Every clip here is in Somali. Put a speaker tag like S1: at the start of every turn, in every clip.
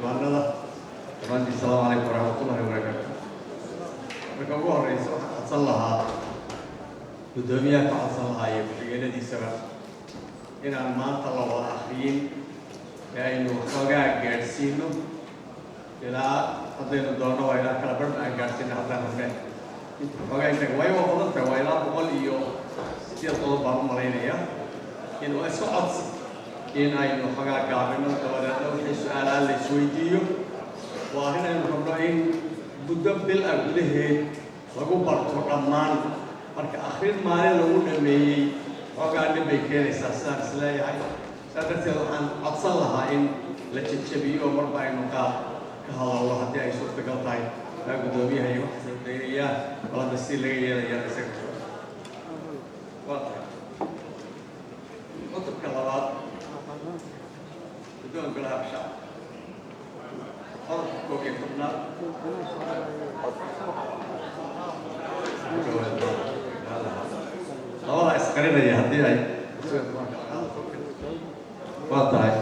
S1: Xildhibaanada dhammaantiin, asalaamu calaykum waraxmatullahi wabarakaatu. Marka ugu horeysa, waxaan codsan lahaa guddoomiyaha, ka codsan lahaa iyo ku-xigeenadiisaba inaan maanta la wada akriyin ee aynu xoogaa gaadhsiino ilaa haddaynu doonno waa ilaa kala barh aan gaadhsiino haddaan rabne inta xoogaa inta, waayo waa badan tahay, waa ilaa 108 qodob baan u malaynayaa. In waa iska codsi in aynu xoogaa gaabino, dabadeedna wixii su-aalaha la isweydiiyo. Waa arrin aynu rabno in muddo bil ah gudaheed lagu barto dhammaan. Marka akrin maalin lagu dhameeyey xoogaa dhib bay keenaysaa sidaan is leeyahay. Saa darteed waxaan codsan lahaa in la jejebiyo oo marba aynu ka hadallo haddii ay suurtagal tahay. Taa guddoomiyaha iyo waxaas daynayaa balada si laga yeelaya isaga. Waa tahay qodobka labaad, guddoonka golaha shacabka, qodobka 11aad. Labada isqarinaya haddii ay waa tahay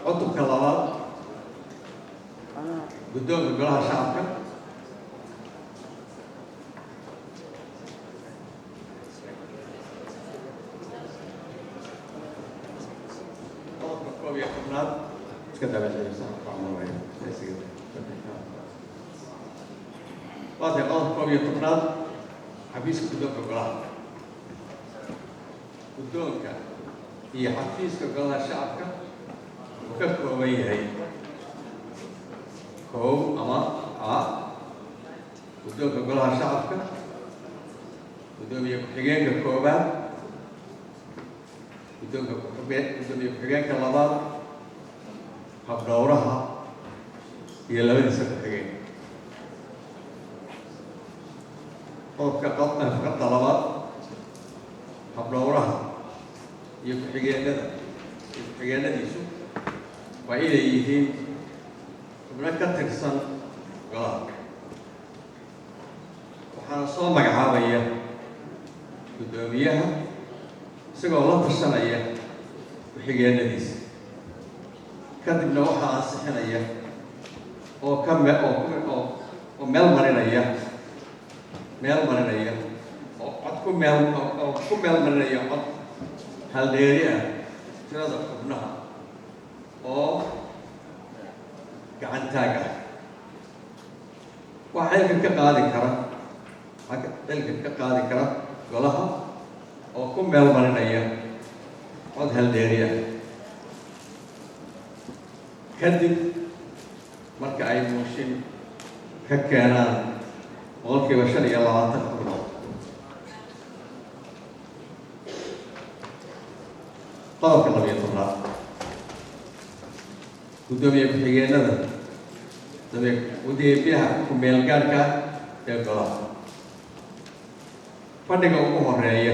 S1: cutubka labaad, guddoonka golaha shacabka. Qodobka 11aad iska waa tahay qodobka 11aad, xafiiska guddoonka golaha. Guddoonka iyo xafiiska golaha shacabka wuxuu ka kooban yahay kow ama a guddoonka golaha shacabka, guddoomiye ku-xigeenka koobaad, guddoonka guddoomiye ku-xigeenka labaad, habdhowraha iyo labadiisa ku-xigeen. Qodobka faqradda labaad, habdhowraha iyo ku-xigeenada iyo ku-xigeenadiisu waa inay yihiin xubno ka tirsan golaha, waxaana soo magacaabaya guddoomiyaha isagoo la tashanaya ku-xigeenadiisa. Kadibna waxaa ansixinaya oo ka me oo oo oo meel marinaya oo cod ku meel oo ku meel marinaya cod haldheeri ah tirada xubnaha oo gacantaag ah. Waxaa xilka ka qaadi kara, waxaa xilka ka qaadi kara golaha oo ku meel marinaya cod haldheeri ah, kadib marka ay mooshin ka keenaan 25% xubnood. Qodobka 12aad, guddoomiye ku-xigeenada, gudoomiyaha ku-meelgaarka ee golaha. Fadhiga ugu horeeya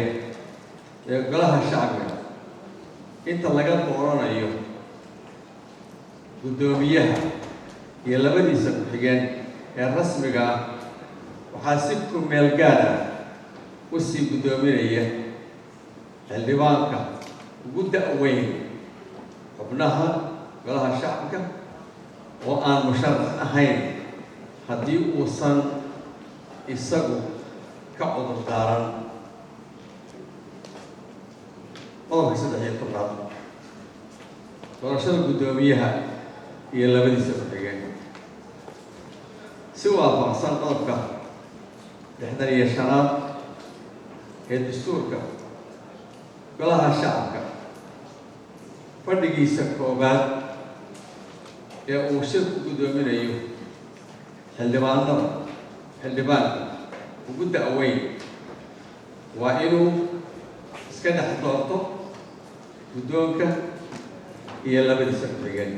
S1: ee golaha shacbiga inta laga dooranayo guddoomiyaha iyo labadiisa ku-xigeen ee rasmiga ah, waxaa si ku-meel gaar ah u sii guddoominaya xildhibaanka ugu da-weyn xubnaha golaha shacabka oo aan musharax ahayn, haddii uusan isagu ka cudur daaran. Qodobka 13aad, doorashada guddoomiyaha iyo labadiisa ku-xigeen. Si waafaqsan qodobka 65aad ee dastuurka golaha shacabka, fadhigiisa koowaad ee uu shir ku guddoominayo xildhibaanada xildhibaanka ugu da-weyn waa inuu iska dhex doorto guddoonka iyo labadiisa ku-xigeen.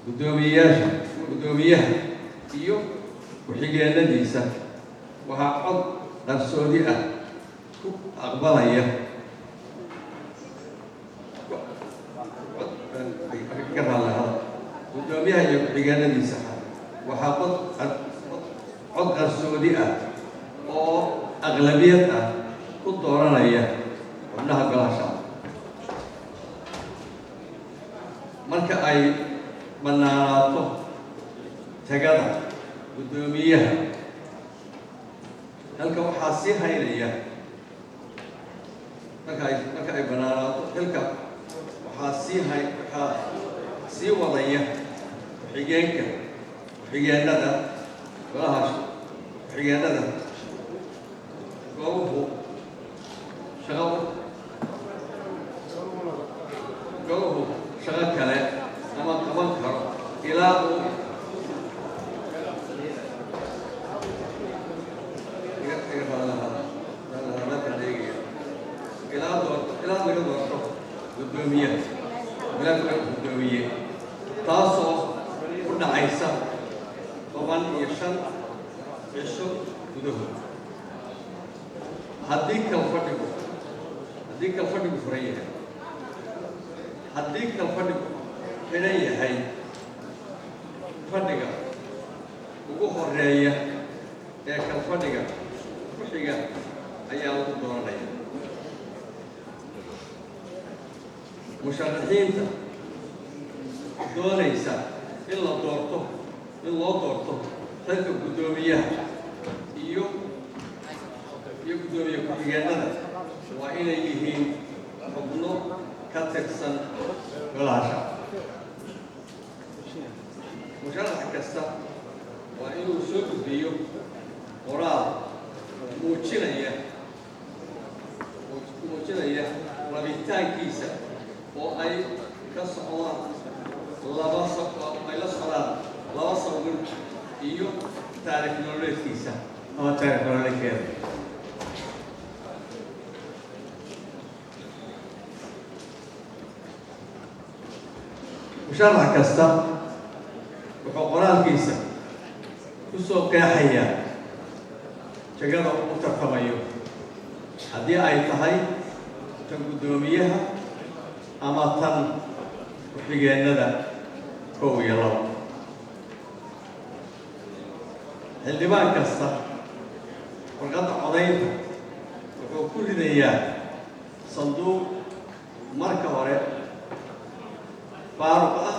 S1: Guddoomiyeyaasha, guddoomiyaha iyo ku-xigeenadiisa waxaa cod qarsoodi ah ku aqbalaya ka raallahada. Guddoomiyaha iyo ku-xigeenadiisa waxaa cod qarsoodi ah oo aqlabiyad ah ku dooranaya xubnaha. Marka ay bannaanaato tagada guddoomiyaha halka waxaa sii haynaya, marka ay bannaanaato xilka, waxaa sii wadaya ku-xigeenka, ku-xigeenada golaha, ku-xigeenada goluhu shaqo goluhu shaqo kale ama qaban karo ilaa uu iga raadlahaa eegaya ilaa doorto, ilaa laga doorto guddoomiyaha, ilaa laga guddoomiye, taasoo u dhacaysa 15 cisho gudahood. Haddii kalfadhigu furan yahay. Haddii kalfadhigu xidhan yahay, fadhiga ugu horeeya ee kalfadhiga ku xiga ayaa lagu dooranaya. Musharaxiinta doonaysa in loo doorto xilka guddoomiyaha iyo guddoomiye ku-xigeenada waa inay yihiin xubno ka tirsan golaha shacabka. Musharax kasta waa inuu soo gudbiyo qoraal muujinaya rabitaankiisa oo ay ka socdaan laba oo ay la socdaan laba sawir iyo taarikh nololeedkiisa ama taarikh nololeedkeeda. Musharax kasta wuxuu qoraalkiisa ku soo qeexayaa jagada uu tartamayo, haddii ay tahay tan guddoomiyaha ama tan ku-xigeennada kow iyo laba. Xildhibaan kasta warqadda codaynta wuxuu ku ridayaa sanduuq marka hore faaruq ah,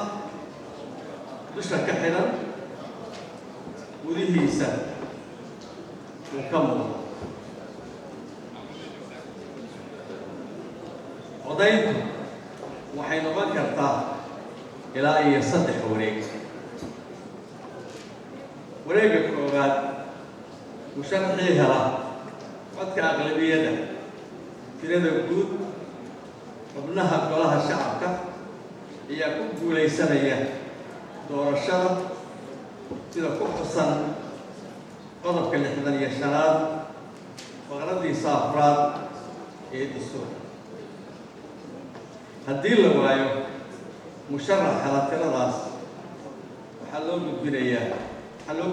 S1: dusha ka xidhan, gudihiisa uu ka muuqdo. Codayntu waxay noqon kartaa ilaa iyo saddex wareeg. Wareegga koowaad, musharaxii hela codka aqlabiyadda tirada guud xubnaha golaha shacabka ayaa ku guulaysanaya doorashada, sida ku xusan qodobka 65aad faqradiisa afraad ee dastuurka. Haddii la waayo musharax hela tiradaas, waxaa loo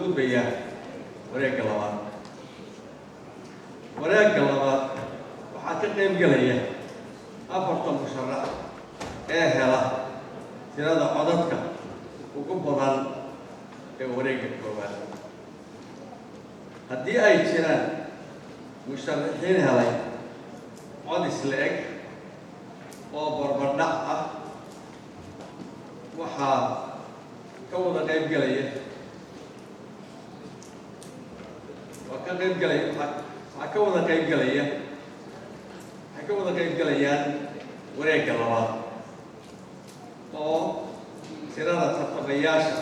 S1: gudbayaa wareegga labaad. Wareegga labaad waxaa ka qayb gelaya afartan musharax ee hela tirada codadka ugu badan ee wareegga koowaad. Haddii ay jiraan musharaxiin helay cod isla eg oo barbardhac ah, waxaa ka wada qayb gelaya waa ka qayb gelaya waxaa ka wada qayb gelaya waxay ka wada qayb gelayaan wareegga labaad, oo tirada tartamayaasha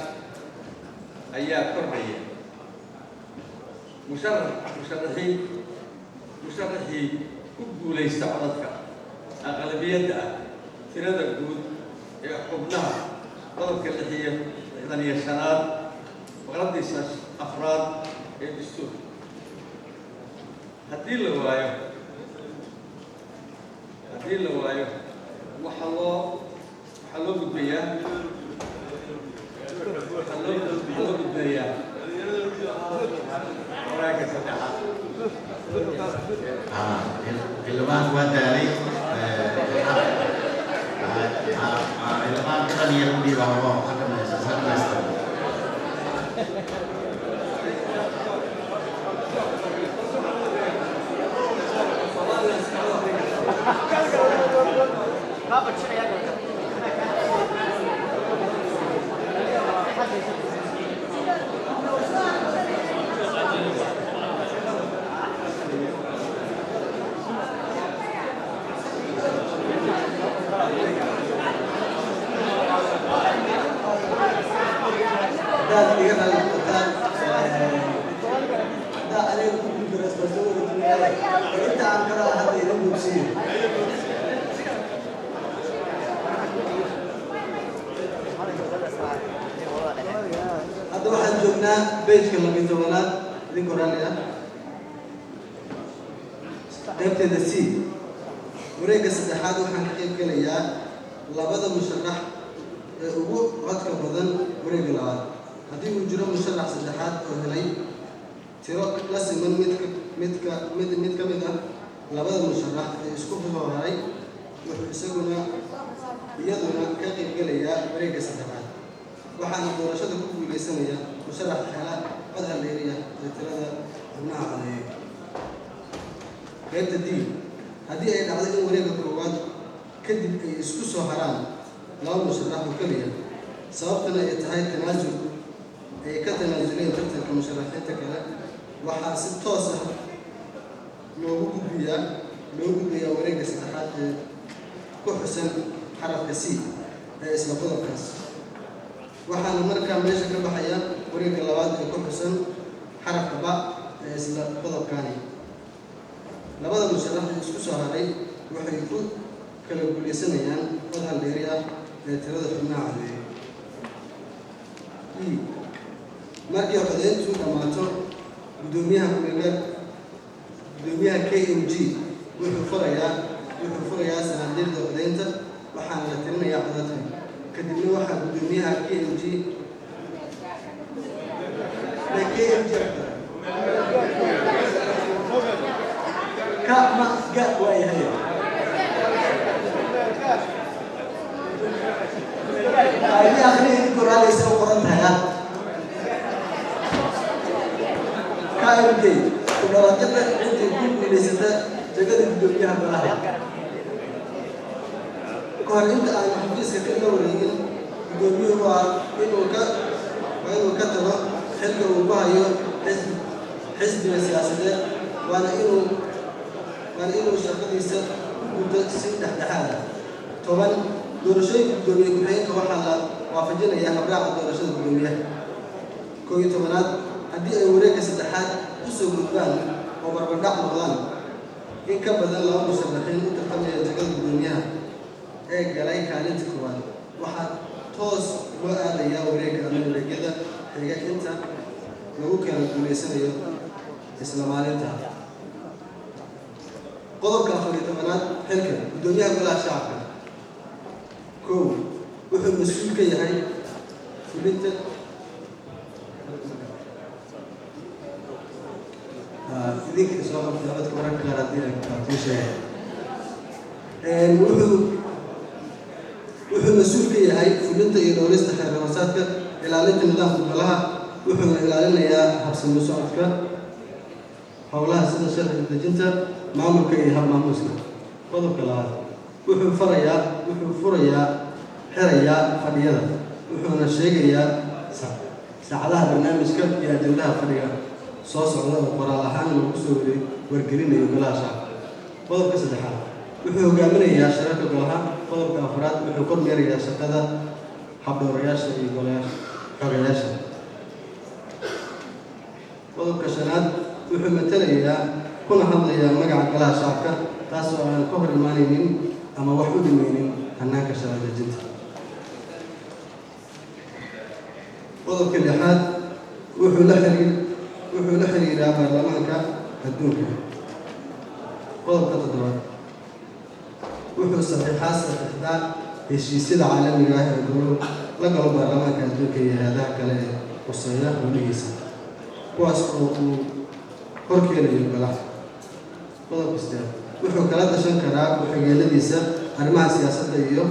S1: ayaa kordhaya. Musharaxii ku guulaysta codadka aqlabiyadda ah tirada guud ee xubnaha, qodobka 65aad faqradiisa afraad ee dastuurka. Haddii la waayo, waxaa loo gudbayaa wareegga saddexaad.
S2: Xildhibaan waa daalay. Xildhibaan dhalinyaro u dhiibaa oo ha dhamaysto, ha dhamaystiro.
S3: Gelaynaa page-ka 12aad, idinkoo raalli ah, qaybteeda C. Wareegga saddexaad waxaan ka qayb gelayaa labada musharax ee ugu codka badan wareegga labaad. Haddii uu jiro musharax saddexaad oo helay tiro la siman midka midka mid mid ka mid ah labada musharax ee isku soo haray, wuxuu isaguna iyaduna ka qayb gelayaa wareegga saddexaad, waxaana doorashada ku guuleysanaya musharax hela cod hal dheeriya ee tirada xubnaha codeeyay. Qaybta D: haddii ay dhacdo in wareegga koowaad kadib ay isku soo haraan laba musharax oo keliya, sababtuna ay tahay tanaasul ay ka tanaasuleen tartanka musharaxiinta kale, waxaa si toos ah loogu gudbiyaa wareegga saddexaad ee ku xusan xarafka C ee isla qodobkaas, waxaana markaa meesha ka baxaya wareegga labaad ee ku xusan xarafka B ee isla qodobkani. Labada musharax ee isku soo haray waxay ku kala guuleysanayaan cod haldheeri ah ee tirada xubnaha codeeyay. E: markii codeyntu dhammaato, guddoomiyaha kumeelgaar guddoomiyaha KMG wuxuu furayaa sanaadiiqda codeynta, waxaana la tirinayaa codadka. Kadibna waxaa guddoomiyaha KMG KMG ka ma ga waa yahay. Idin akhriya idinku raaliysa u qoran tahay. KMG ku dhawaaqida ciddii ku guulaysata jagada guddoomiyaha golaha. Ka hor inta aan xafiiska ka la wareegin, guddoomiyuhu waa inuu ka tago xilka uu ku hayo xisbiga siyaasadeed, waana inuu shaqadiisa ku guto si dhexdhexaad ah. 10. Doorashooyinka guddoomiye ku-xigeenka waxaa la waafajinayaa habraaca doorashada guddoomiyaha. 11aad, haddii ay wareegga saddexaad u soo gudbaan oo barbardhac noqdaan in ka badan laba musharaxiin u tartamaya jagada guddoomiyaha ee galay kaalinta koowaad, waxaa toos loo aadayaa wareegga ama wareegyada xiga inta lagu kala guulaysanayo isla maalinta. Qodobka 14aad, xilka guddoomiyaha golaha shacabka. 1, wuxuu mas-uul ka yahay fulinta idinka soo qabtay codka. Mararka qaar haddii aan kuu sheegay, wuxuu mas-uul ka yahay fulinta iyo dhowrista xeer hoosaadka, ilaalinta nidaamka golaha, wuxuuna ilaalinayaa habsami socodka howlaha sida sharci dejinta, maamulka iyo hab maamuuska. Qodobka labaad, wuxuu furayaa, xirayaa fadhiyada, wuxuuna sheegayaa saacadaha, barnaamijka iyo ajandaha fadhiga soo socda oo qoraal ahaan lagu soo wargelinayo golaha shacabka. Qodobka saddexaad, wuxuu hogaaminayaa shirarka golaha. Qodobka afraad, wuxuu kormeerayaa shaqada habdhowrayaasha iyo golayaasha xogayaasha. Qodobka shanaad, wuxuu matalayaa kuna hadlayaa magaca golaha shacabka, taas oo aan ka hor imaanaynin ama wax u dhimaynin hannaanka sharci dejinta. Qodobka lixaad, wuxuu la xiriiraa baarlamaanka adduunka. Qodobka toddobaad, wuxuu saxiixdaa heshiisyada caalamiga ah ee golo la galo baarlamaanka adduunka iyo hay-adaha kale ee quseeya howlihiisa, kuwaas oo uu hor keenayo golaha. Qodobka sideed, wuxuu kala tashan karaa ku-xigeenadiisa arrimaha siyaasadda iyo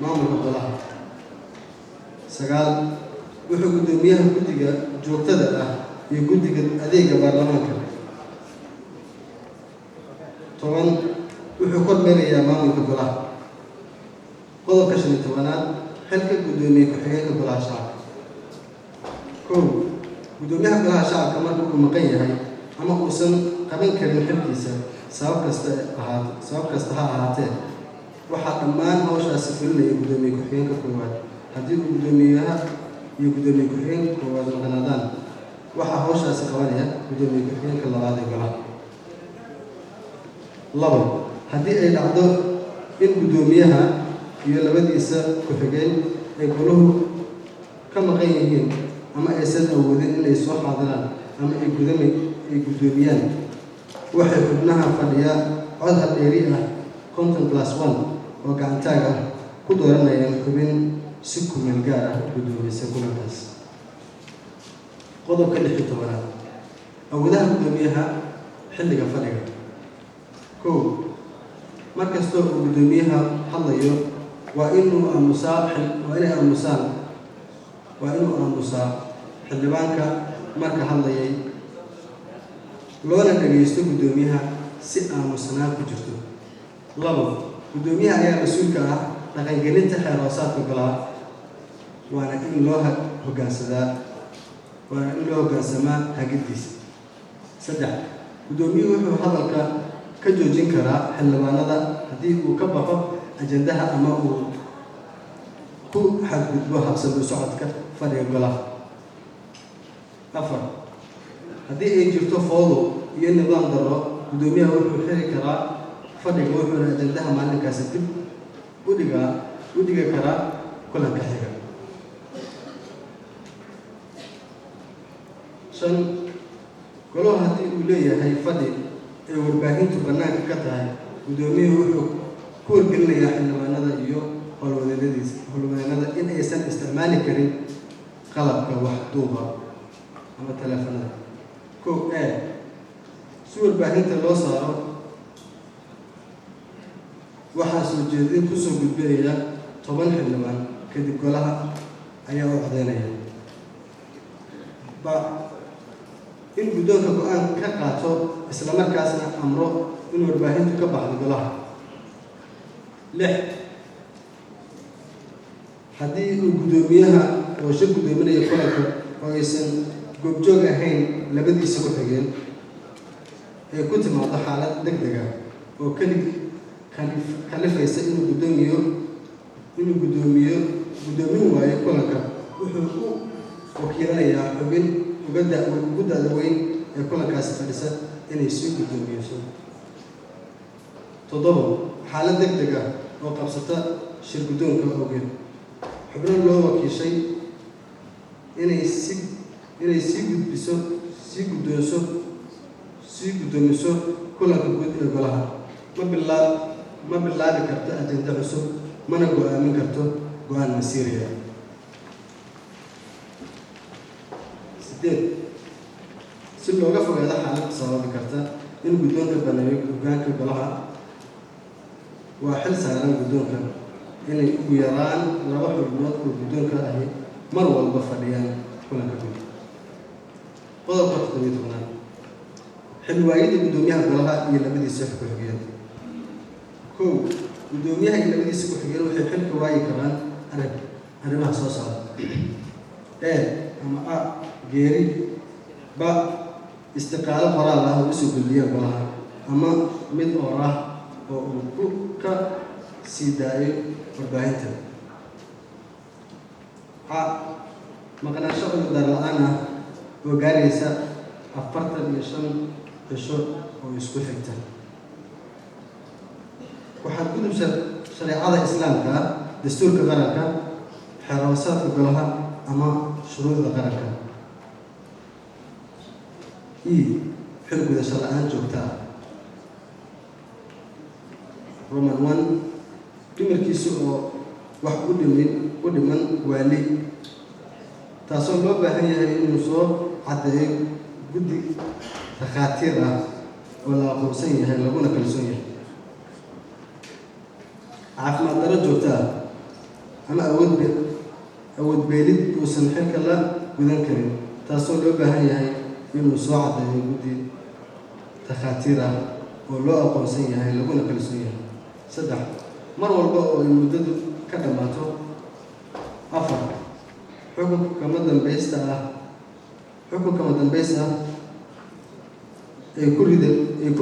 S3: maamulka golaha. 9, wuxuu guddoomiyaha guddiga joogtada ah iyo guddiga adeega baarlamaanka. 10, wuxuu kormeerayaa maamulka golaha. Qodobka 15aad, xilka guddoomiye ku-xigeenka golaha shacabka. 1, guddoomiyaha golaha shacabka marka uu maqan yahay ama uusan qaban karin xilkiisa sabab kasta ha ahaatee, waxaa dhammaan hawshaasi fulinaya guddoomiye ku-xigeenka koowaad. Haddii uu guddoomiyaha iyo guddoomiye ku-xigeenka koowaad maqnaadaan, waxaa hawshaasi qabanaya guddoomiye ku-xigeenka labaad ee golaha. 2, haddii ay dhacdo in guddoomiyaha iyo labadiisa ku-xigeen ay goluhu ka maqan yihiin Ama aysan awoodin inay soo xaadiraan ama ay guddoomiyaan, waxay xubnaha fadhiya cod hal-dheeri ah, 50 plus 1 oo gacantaag ah, ku dooranayaan xubin si kumeel gaar ah u guddoomiysa kulankaas. Qodobka 16aad, awoodaha guddoomiyaha xilliga fadhiga. Kow, mar kastoo uu guddoomiyaha hadlayo waa inuu aamusaa, waa inay aamusaan, waa inuu aamusaa xildhibaanka marka hadlayay, loona dhagaysto guddoomiyaha si aamusnaan ku jirto. Labo, guddoomiyaha ayaa mas-uulka ah dhaqangelinta xeer hoosaadka golaha, waana in loo hoggaansadaa, waana in loo hoggaansamaa hagiddiisa. Saddex, guddoomiyuhu wuxuu hadalka ka joojin karaa xildhibaanada haddii uu ka baxo ajandaha ama uu ku xadgudbo habsami socodka fadhiga golaha. Afar, haddii ay jirto foodo iyo nidaam darro, guddoomiyaha wuxuu xiri karaa fadhiga, wuxuuna ajandaha maalinkaasi dib u dhigi karaa kulanka xiga. Shan, golaha haddii uu leeyahay fadhi ay warbaahintu bannaanka ka tahay, guddoomiyuhu wuxuu ku wargelinayaa xildhibaanada iyo howlwadeennada in aysan isticmaali karin qalabka wax duuba ama taleefanada. Kow e, si warbaahinta loo saaro waxaa soo jeedin kusoo gudbinaya 10 xildhibaan, kadib golaha ayaa u codeynaya. Ba, in guddoonka go-aan ka qaato islamarkaasna amro in warbaahintu ka baxdo golaha. Lix, haddii uu guddoomiyaha oo shir guddoominaya kulanka oo aysan goobjoog ahayn labadiisa ku xigeen ay ku timaado xaalad deg deg ah oo keli kalifaysa inuu guddoomin waayo kulanka, wuxuu u wakiilanayaa xubin ugu da'da weyn ee kulankaasi fadhisa inay sii guddoomiyeso. Toddoba, xaalad deg deg ah oo qabsata shir guddoonka awgeed, xubno loo wakiishay inay sii gudbiso sii guddoonso sii guddoomiso kulanka guud ee golaha ma bilaabi karto ajenda cusub, mana go-aamin karto go-aan masiiriya. Sideed, si looga fogaado xaalad sababi karta in guddoonka baneeyo hoggaanka golaha, waa xil saaran guddoonka inay ugu yaraan laba xubnood oo guddoonka ahi mar walba fadhiyaan kulanka guud. Qodobka 17aad, xil waayidda guddoomiyaha golaha iyo labadiisa ku-xigeen. Kow, guddoomiyaha iyo labadiisa ku-xigeen waxay xilka waayi karaan arrimaha soo socda: E ama A, geeri; B, istiqaalo qoraal ah oo usoo gudbiyaan golaha ama mid oor ah oo uu ku ka sii daayo warbaahinta; C, maqnaansho cudurdaar la-aan ah oo gaaraysa 45 cisho oo isku xigta; waxaad gudub shareecada Islaamka ah, dastuurka qaranka, xeer hoosaadka golaha ama shuruucda qaranka; E, xil gudasho la-aan joogta ah. Roman one, dhimirkiisa oo wax u dhiman waali, taasoo loo baahan yahay inuu soo caddeeyo guddi takhaatiir ah oo la aqoonsan yahay laguna kalsoon yahay; caafimaad darro joogto ah ama awood beelid uusan xilka la gudan karin, taasoo loo baahan yahay inuu soo caddeeyo guddi takhaatiir ah oo loo aqoonsan yahay laguna kalsoon yahay. Saddex, mar walba oo ay muddadu ka dhammaato. Afar, xukun kama dambays ah ay ku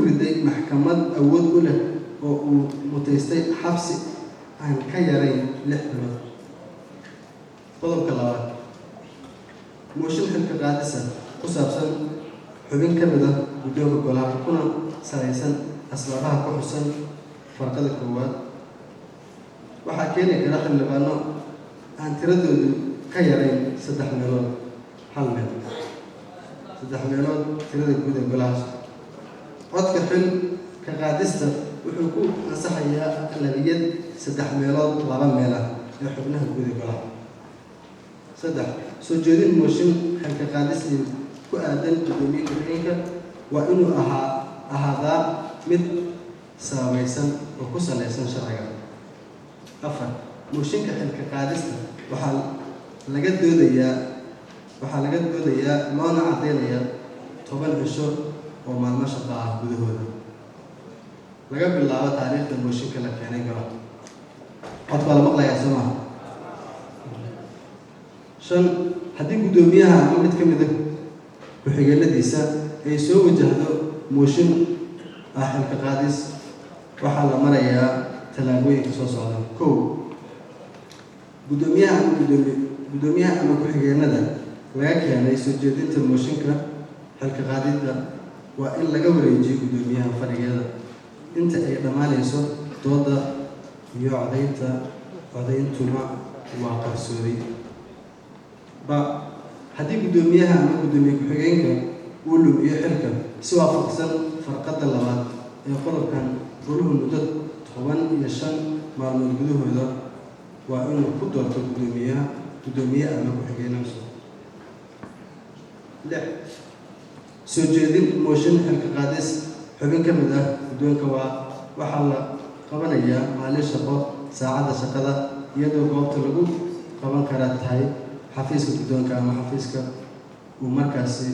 S3: riday maxkamad awood u leh oo uu mutaystay xabsi aan ka yarayn 6 bilood. Qodobka labaad, mooshin xilka qaadisa ku saabsan xubin ka mid ah guddoonka golaha, kuna salaysan asbaabaha ku xusan farqada koowaad, waxaa keeni kara xildhibaano aan tiradoodu ka yarayn saddex meelood Hal meel, saddex meelood tirada guud ee golahaas. Codka xil ka qaadista wuxuu ku ansaxayaa aqlabiyad saddex meelood laba meel ah ee xubnaha guud ee golaha. Saddex, soo jeedin mooshin xilka qaadis ee ku aadan guddoomiye ku-xigeenka waa inuu ahaadaa mid sababaysan oo ku saleysan sharciga. Afar, mooshinka xilka qaadista waxaa laga doodayaa loona caddeynayaa 10 cisho oo maalmo shaqo ah gudahooda laga bilaabo taariikhda mooshinka la keenay golaha. Cod baa la maqlayaa, soo maha? Shan, haddii guddoomiyaha ama mid ka mid a ku-xigeenadiisa ay soo wajahdo mooshin ah xilka qaadis, waxaa la marayaa tallaabooyinka soo socda. Kow, guddoomiyaha ama ku-xigeenada laga keenay soo jeedinta mooshinka xilka qaadidda waa in laga wareejiyo guddoomiyaha fadhigeeda inta ay dhammaanayso dooda iyo codaynta. Codayntuna waa qarsoodi. Ba, haddii guddoomiyaha ama guddoomiye ku-xigeenka uu lumiyo xilka si waafaqsan farqadda labaad ee qodobkan, goluhu muddo 15 maalmood gudahooda waa inuu ku doorto guddoomiye ama ku-xigeenno cusub. Lix, soo jeedin mooshin xilka qaadis xubin ka mid ah guddoonka waxaa la qabanayaa maalin shaqo saacadda shaqada, iyadoo goobta lagu qaban karaa tahay xafiiska guddoonka ama xafiiska uu markaasi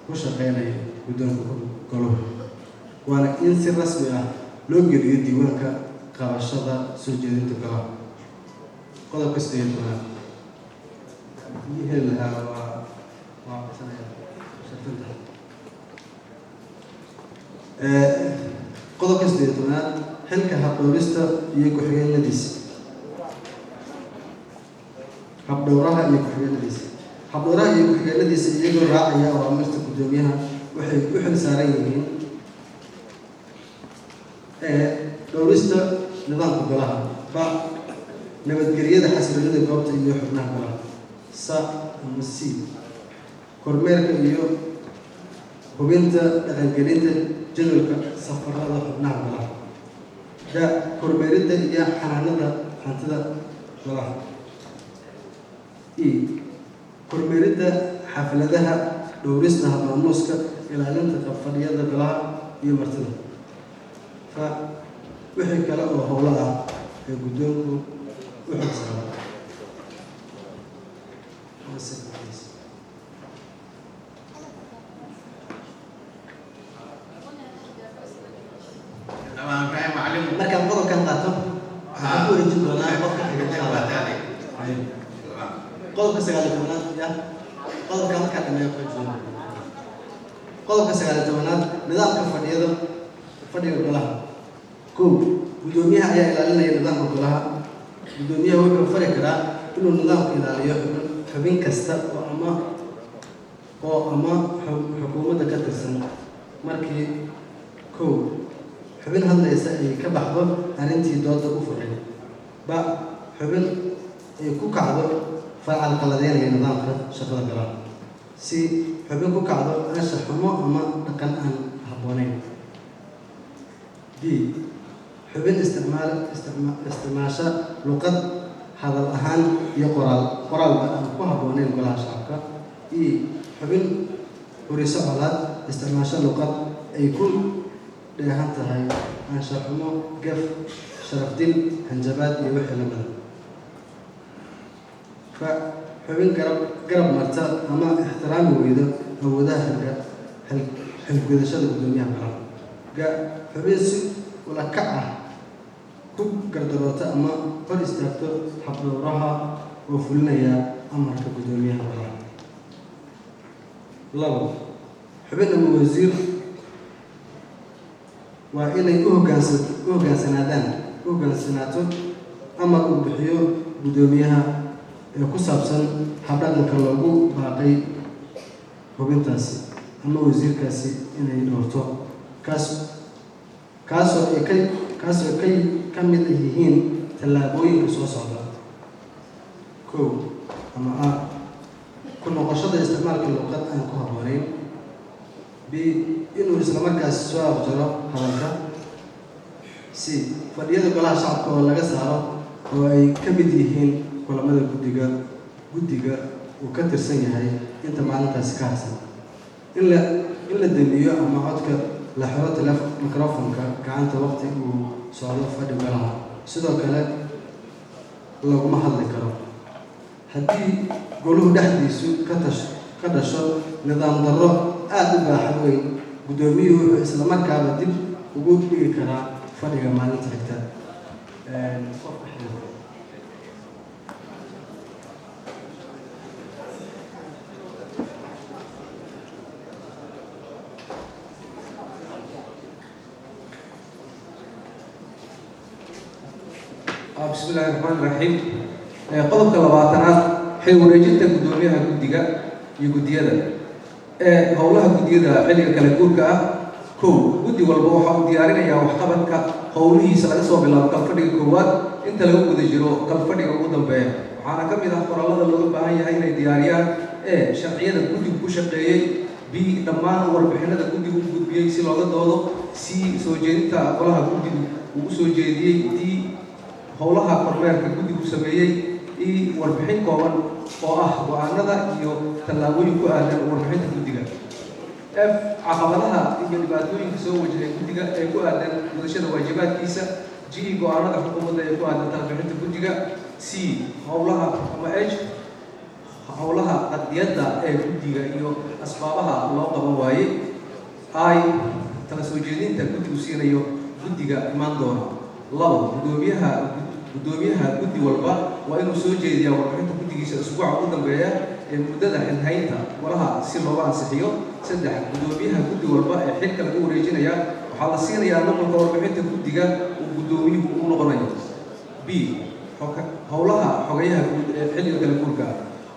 S3: ku shaqeynayo guddoonka goluhu, waana in si rasmi ah loo geliyo diiwaanka qabashada soo jeedinta golaha. Qodobka 18aad ii heli lahaa waa codsanaya sharfanta. Qodobka 18aad, xilka habdhowrista iyo ku-xigeenadiisa. Habdhowraha iyo ku-xigeenadiisa. Habdhowraha iyo ku-xigeenadiisa, iyagoo raacaya awaamirta guddoomiyaha, waxay u xil saaran yihiin ee dhowrista nidaamka golaha, ba, nabadgelyada, xasiloonida goobta iyo xubnaha golaha, sa ama c, kormeerka iyo hubinta dhaqangelinta jadwalka safarada xubnaha golaha, da, kormeeridda iyo xanaanada hantida golaha, e, kormeeridda xafladaha, dhowrista habmaamuuska, ilaalinta fadhiyada golaha iyo martida, fa, wixii kale oo howlo ah ee guddoonku u xilsaaran. One second, please.
S2: Xildhibaan Ibraahim Macalin.
S3: Markaan qodobkan qaato, waxaan ku wareejin doonaa qofka xiga, insha Allah. Qodobka 19aad ya qodobka markaa dhameeyo ku wareejin. Qodobka 19aad, nidaamka fadhiga golaha. Kow, guddoomiyaha ayaa ilaalinaya nidaamka golaha. Guddoomiyaha wuxuu fari karaa inuu nidaamka ilaaliyo xubin kasta oo ama xukuumadda ka tirsan markii, kow, xubin hadlaysa ay ka baxdo arrintii dooda u furay, ba, xubin ay ku kacdo fal qaladeynaya nidaamka shaqada golaha, si xubin ku kacdo anshax xumo ama dhaqan aan habboonayn, d, xubin isticmaasha luqad hadal ahaan iyo qoraalba aan ku habboonayn golaha shacabka, e, xubin huriso colaad, isticmaasha luqad ay ku dheehan tahay anshax xumo, gaf, sharaf dil, hanjabaad iyo wixii lamida, fa, xubin garab marta ama ixtiraami weyda awoodaha xilgudashada guddoomiyaha golaha, ga, xubin si ula kac ah ku gardaroota ama hor istaagto habdhowraha oo fulinaya amarka guddoomiyaha golaha. Labo, xubin ama wasiir waa inay u hoggaansanaato amar uu bixiyo guddoomiyaha ee ku saabsan habdhaqanka loogu baaqay xubintaasi ama wasiirkaasi inay dhowrto, kaasoo ka mid yihiin tallaabooyinka soo socda. Kow ama a. Ku noqoshada isticmaalka luqad aan ku habboonayn. B, inuu islamarkaasi soo afjaro hadalka. C, fadhiyada Golaha Shacabka oo laga saaro, oo ay ka mid yihiin kulamada guddiga uu ka tirsan yahay inta maalintaasi ka harsan. In la damiyo ama codka la xiro microphone-ka gacanta waqti uu socdo fadhi golaha. Sidoo kale laguma hadli karo. Haddii goluhu dhexdiisu ka dhasho nidaam darro aada u baaxad weyn, guddoomiyuhu wuxuu islamarkaaba dib ugu dhigi karaa fadhiga maalinta xigta. Qofka xiga.
S4: Bismi illaahi raxmaani raxiim. Qodobka 20aad, xil wareejinta guddoomiyaha guddiga iyo guddiyada. Howlaha guddiyada xilliga kala guurka ah. Kow, guddi walba waxa uu diyaarinayaa waxqabadka howlihiisa laga soo bilaabo kalfadhiga koowaad inta lagu guda jiro kalfadhiga ugu dambeeya. Waxaana ka mid ah qorallada looga baahan yahay inay diyaariyaan: E, sharciyada guddigu ku shaqeeyey; B, dhammaan warbixinada guddigu u gudbiyey si looga doodo; C, soo jeedinta golaha guddigu uu u soo jeediyey; D, howlaha kormeerka guddigu sameeyey; E, warbixin kooban oo ah go-aanada iyo tallaabooyin ku aadan warbixinta guddiga; F, caqabadaha iyo dhibaatooyinka soo wajahay guddiga ee ku aadan gudashada waajibaadkiisa; G, go-aanada xukuumadda ee ku aadan talabixinta guddiga; C, howlaha ama H, howlaha qadiyadda ee guddiga iyo asbaabaha loo qaban waayey; I, tala soo jeedinta guddigu siinayo guddiga imaan doona. Labo, guddoomiyaha guddi walba waa inuu soo jeediyaa warbixinta guddigiisa usbuuca ugu dambeeya ee muddada xilhaynta golaha si looga ansixiyo. Saddex, guddoomiyaha guddi walba ee xilka lagu wareejinaya waxaa la siinayaa nuqulka warbixinta guddiga uu guddoomiyuhu u noqonayo. B, howlaha xogayaha guud ee xilliga kala guurka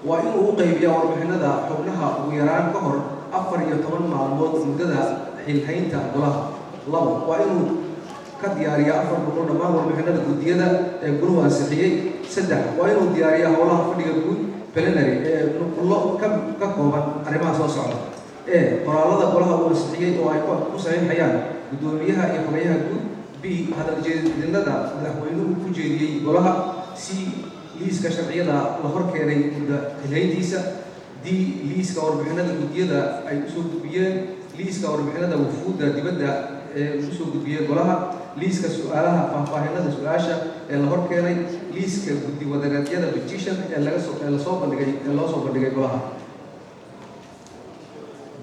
S4: waa inuu u qaybiyaa warbixinada xubnaha ugu yaraan ka hor 14 maalmood muddada xilhaynta golaha. Labo, waa inuu ka diyaariyaa 4 boqol dhammaan warbixinada guddiyada ee goluhu ansixiyey. Saddex, waa inuu diyaariyaa howlaha fadhiga guud, plenary, ee nuqullo ka kooban arrimaha soo socda: E, qoraalada golaha uu ansixiyey oo ay ku saxiixayaan guddoomiyaha iyo xogayaha guud; B, hadal jeedinada madaxweynuhu ku jeediyey golaha; C, liiska sharciyada la hor keenay muddo xilhayntiisa; D, liiska warbixinada guddiyada ay usoo gudbiyeen; liiska warbixinada wufuudda dibadda ee usoo gudbiyey golaha; liiska su-aalaha faahfaahinada su-aasha ee la hor keenay; liiska guddi wadareedyada, petition, ee lagasoo ee lasoo bandhigay ee loo soo bandhigay golaha;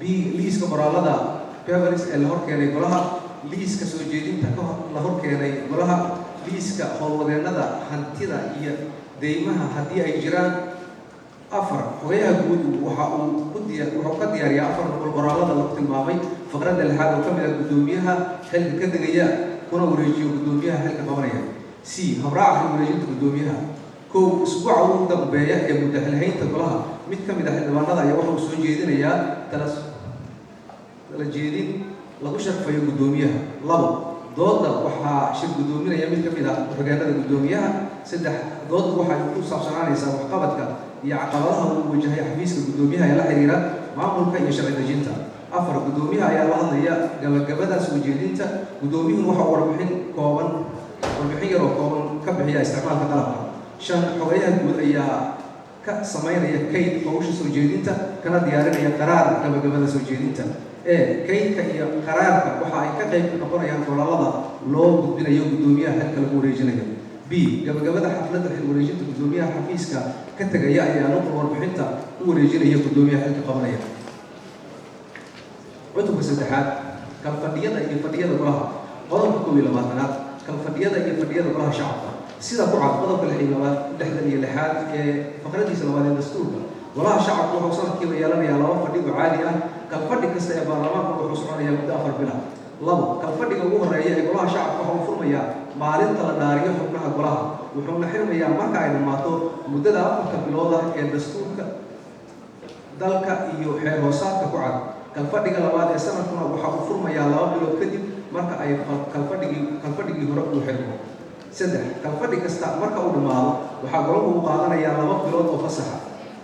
S4: B, liiska qoraalada, papers, ee la hor keenay golaha; liiska soo jeedinta ka la hor keenay golaha; liiska howlwadeennada, hantida iyo deymaha haddii ay jiraan. Afar, xogayaha guud waxa uu ku diya wuxuu ka diyaariyaa 4 boqol qoraalada lagu tilmaamay faqradda lixaad oo ka mid ah guddoomiyaha xilka ka degaya kuna wareejiyo guddoomiyaha xilka qabanaya. C, habraaca xil wareejinta guddoomiyaha. Kow, isbuuca ugu dambeeya ee muddo xilhaynta golaha, mid ka mid ah xildhibaanada ayaa waxa uu soo jeedinayaa tala jeedin lagu sharfayo guddoomiyaha. Labo, dooda waxaa shir guddoominaya mid ka mid ah ku-xigeenada guddoomiyaha. Saddex, dooddu waxay ku saabsanaanaysaa waxqabadka iyo caqabadaha uu wajahay xafiiska guddoomiyaha ee la xiriira maamulka iyo sharci dejinta. Afar, guddoomiyaha ayaa la hadlaya gabagabada soo jeedinta. Guddoomiyuhuna waxa uu warbixin yar oo kooban ka bixiya isticmaalka qalabka. Shan, xogayaha guud ayaa ka samaynaya kayd howsha soo jeedinta kana diyaarinaya qaraar gabagabada soo jeedinta. E, kaydka iyo qaraarka waxa ay ka qayb noqonayaan qolalada loo gudbinayo guddoomiyaha xilka lagu wareejinayo. B, gabagabada xafladda xil wareejinta, guddoomiyaha xafiiska ka tegaya ayaa nuqul warbixinta u wareejinaya guddoomiyaha xilka qabanaya. Cutubka saddexaad, kalfadhiyada iyo fadhiyada golaha. Qodobka 21aad, kalfadhiyada iyo fadhiyada Golaha Shacabka. Sida ku cad qodobka 66aad ee faqradiisa labaad ee dastuurka, Golaha Shacabka wuxuu sanadkiiba yeelanayaa laba fadhi oo caadi ah. Kalfadhi kasta ee baarlamaanka wuxuu soconayaa muddo 4 bila. Labo, kalfadhiga ugu horeeya ee Golaha Shacabka waxa uu furmayaa maalinta la dhaariyo xubnaha golaha, wuxuuna xirmayaa marka ay dhammaato muddada 4ta bilood ah ee dastuurka dalka iyo xeer hoosaadka ku cad. Kalfadhiga labaad ee sanadkuna waxa uu furmayaa 2 bilood kadib marka ay kalfadhigii hore uu xirmo. Saddex, kalfadhi kasta marka uu dhammaado waxaa golahu u qaadanayaa 2 bilood oo fasaxa.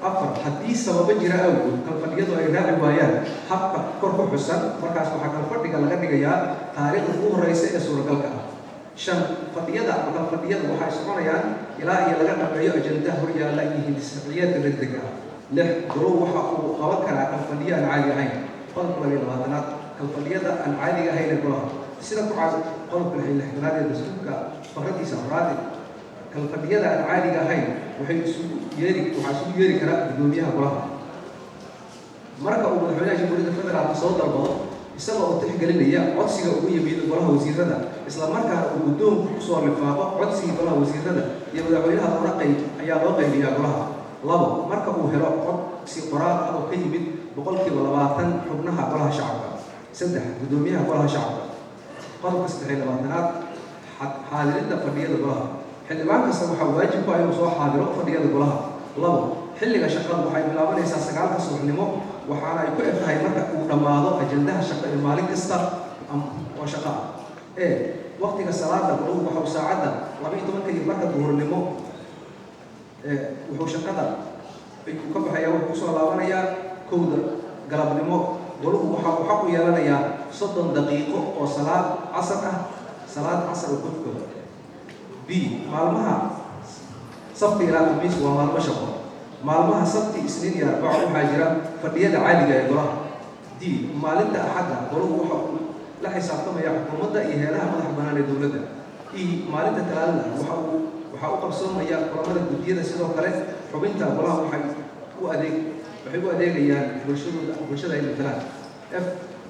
S4: Afar, haddii sababo jira awgood kalfadhiyadu ay raaci waayaan habka kor ku xusan, markaas waxaa kalfadhiga laga dhigayaa taariikhda ugu horeysa ee suuragalka ah. Shan, fadhiyada ama kalfadhiyadu waxay soconayaan ilaa iyo laga dhameeyo ajandaha horyaalla iyo hindis-sharciyeedka degdega ah. Lix, goluhu waxa uu qaban karaa kalfadhiyo aan caadi ahayn. Qodobka 22aad, kalfadhiyada aan caadiga ahayn ee golaha. Sida ku cad qodobka 66aad ee dastuurka faqradiisa afraad, kalfadhiyada aan caadiga ahayn waxaa isugu yeeri kara guddoomiyaha golaha marka uu Madaxweynaha Jamhuuriyadda Federaalka soo dalbado, isaga oo tixgelinaya codsiga ugu yimid golaha wasiirada, isla markaana uu guddoonku kusoo lifaaqo codsigii golaha wasiirada iyo madaxweynaha loona qayb ayaa loo qaybiyaa golaha. Labo, marka uu helo codsi qoraal ah oo ka yimid 20% xubnaha Golaha Shacabka. Saddex, guddoomiyaha Golaha Shacabka. Qodobka 23aad, xaadirinta fadhiyada golaha. Xildhibaan kasta waxaa waajib ku ah inuu soo xaadiro fadhiyada golaha. Labo, xilliga shaqadu waxay bilaabanaysaa 9-ka subaxnimo, waxaana ay ku eg tahay marka uu dhammaado ajandaha shaqo ee maalin kasta oo shaqo ah. E, waqtiga salaada golahu waxa uu saacadda 12:30 duhurnimo wuxuu shaqada ayuu ka baxayaa, wuxuu kusoo laabanayaa 1-da galabnimo. Golahu waxa uu xaq u yeelanayaa 30 daqiiqo oo salaad casar ah, salaad casar uu ku tukado. B, maalmaha Sabti ilaa Khamiis waa maalmo shaqo. Maalmaha Sabti, Isniin iyo Arbaco waxaa jira fadhiyada caadiga ee golaha. D, maalinta Axadda golahu waxa uu la xisaabtamaya xukuumadda iyo heeraha madaxa bannaan ee dowladda. E, maalinta Talaadada waxaa u qabsoomaya kulamada guddiyada. Sidoo kale xubinta golaha waxay u adeegayaan bulshadooda, bulshada ay matalaan. F,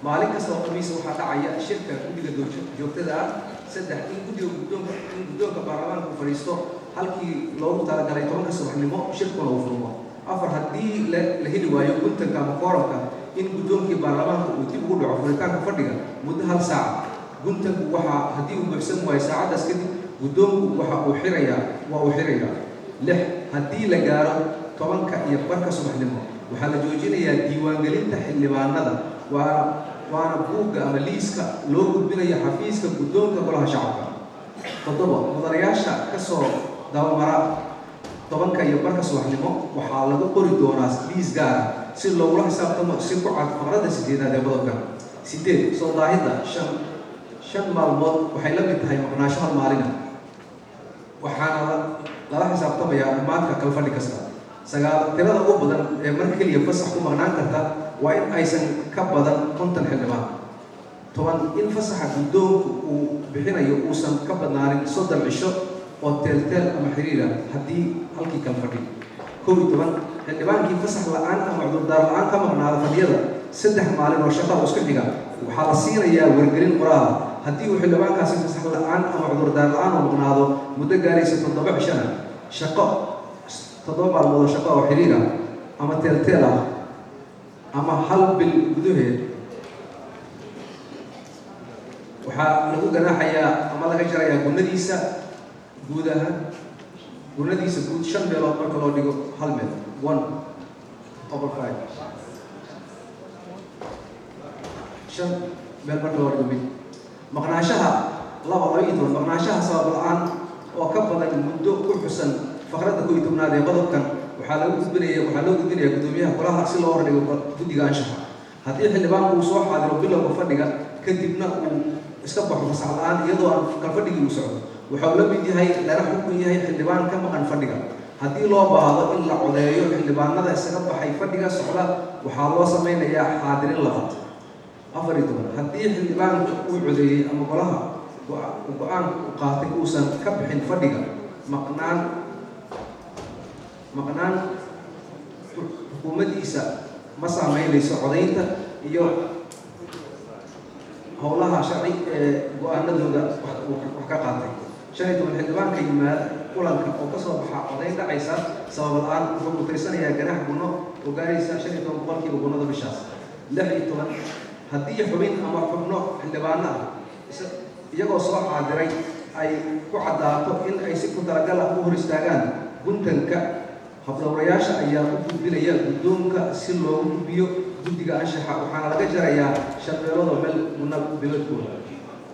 S4: maalin kasta oo Khamiisa waxaa dhacaya shirka guddiga joogtada ah. Saddex, in guddoonka baarlamaanka uu fadhiisto halkii loogu talagalay 10-ka subaxnimo, shirkuna uu furmo. Afar, haddii la heli waayo guntanka ama kooramka, in guddoonkii baarlamaanka uu dib ugu dhaco furitaanka fadhiga muddo hal saaca. Guntanku waxaa haddii uu buuxsan waayo saacaddaas kadib, guddoonku waxa uu xirayaa waa uu xirayaa. Lix, haddii la gaaro 10:30 subaxnimo, waxaa la joojinayaa diiwaangelinta xildhibaanada, waana buugga ama liiska loo gudbinayo xafiiska guddoonka Golaha Shacabka. Toddoba, mudanayaasha ka soo dabamara 10:30 subaxnimo waxaa lagu qori doonaa liis gaar ah si loogula xisaabtamo, si ku cad faqradda sideedaad ee qodobka. Sideed, soo daahidda shan maalmood waxay la mid tahay maqnaasho hal maalina, waxaana lala xisaabtamayaa dhammaadka kalfadhi kasta. Sagaal, tirada ugu badan ee mar keliya fasax ku maqnaan karta waa in aysan ka badan 50 xildhibaan. 10, in fasaxa guddoonku uu bixinayo uusan ka badnaanin 30 cisho oo teelteel ama xiriira haddii halkii kalfadhi. 11, xildhibaankii fasax la'aan ama cudurdaar la'aan ka maqnaada fadhiyada 3 maalin oo shaqa oo isku xiga, waxaa la siinayaa wargelin qoraala. Haddii uu xildhibaankaasi fasax la'aan ama cudurdaar la'aan oo maqnaado muddo gaaraysa 7 cishana shaqo, 7 maalmood oo shaqo oo xiriir ah ama teelteel ah ama hal bil gudaheed, waxaa lagu ganaaxayaa ama laga jarayaa gunadiisa guud ahaan, gunadiisa guud shan meelood marka loo dhigo hal meel, 1/5, shan meel marka loo dhigo mid. Maqnaanshaha 12, maqnaanshaha sabab la'aan oo ka badan muddo ku xusan faqradda 11aad ee qodobkan waxaa loo gudbinaya guddoomiyaha golaha si loo hordhigo guddiga anshaxa. Haddii xildhibaanku uu soo xaadiro bilowga fadhiga, kadibna uu iska baxo fasax la'aan iyadoo aan kalfadhigii uu socdo, waxa uu la mid yahay lana xukun yahay xildhibaan ka maqan fadhiga. Haddii loo baahdo in la codeeyo xildhibaanada isaga baxay fadhiga socda, waxaa loo sameynayaa xaadirin labaad. 14, haddii xildhibaanka uu codeeyey ama golaha go'aanka uu qaatay uusan ka bixin fadhiga, maqnaan xukuumaddiisa ma saameynayso codaynta iyo howlaha sharci ee go'aanadooda wax ka qaatay. 15, xildhibaanka yimaada kulanka oo kasoo baxa codayn dhacaysa sabab la'aan wuxuu mutaysanayaa ganaax gunno oo gaaraysa 15% gunnada bishaas. 16, haddii xubin ama xubno xildhibaano ah iyagoo soo xaadiray ay ku caddaato in ay si ku talagal ah u hor istaagaan guntanka, habdhowrayaasha ayaa u gudbinaya guddoonka si loogu gudbiyo guddiga anshaxa, waxaana laga jarayaa shan meelood oo meel gunna biloodkooda.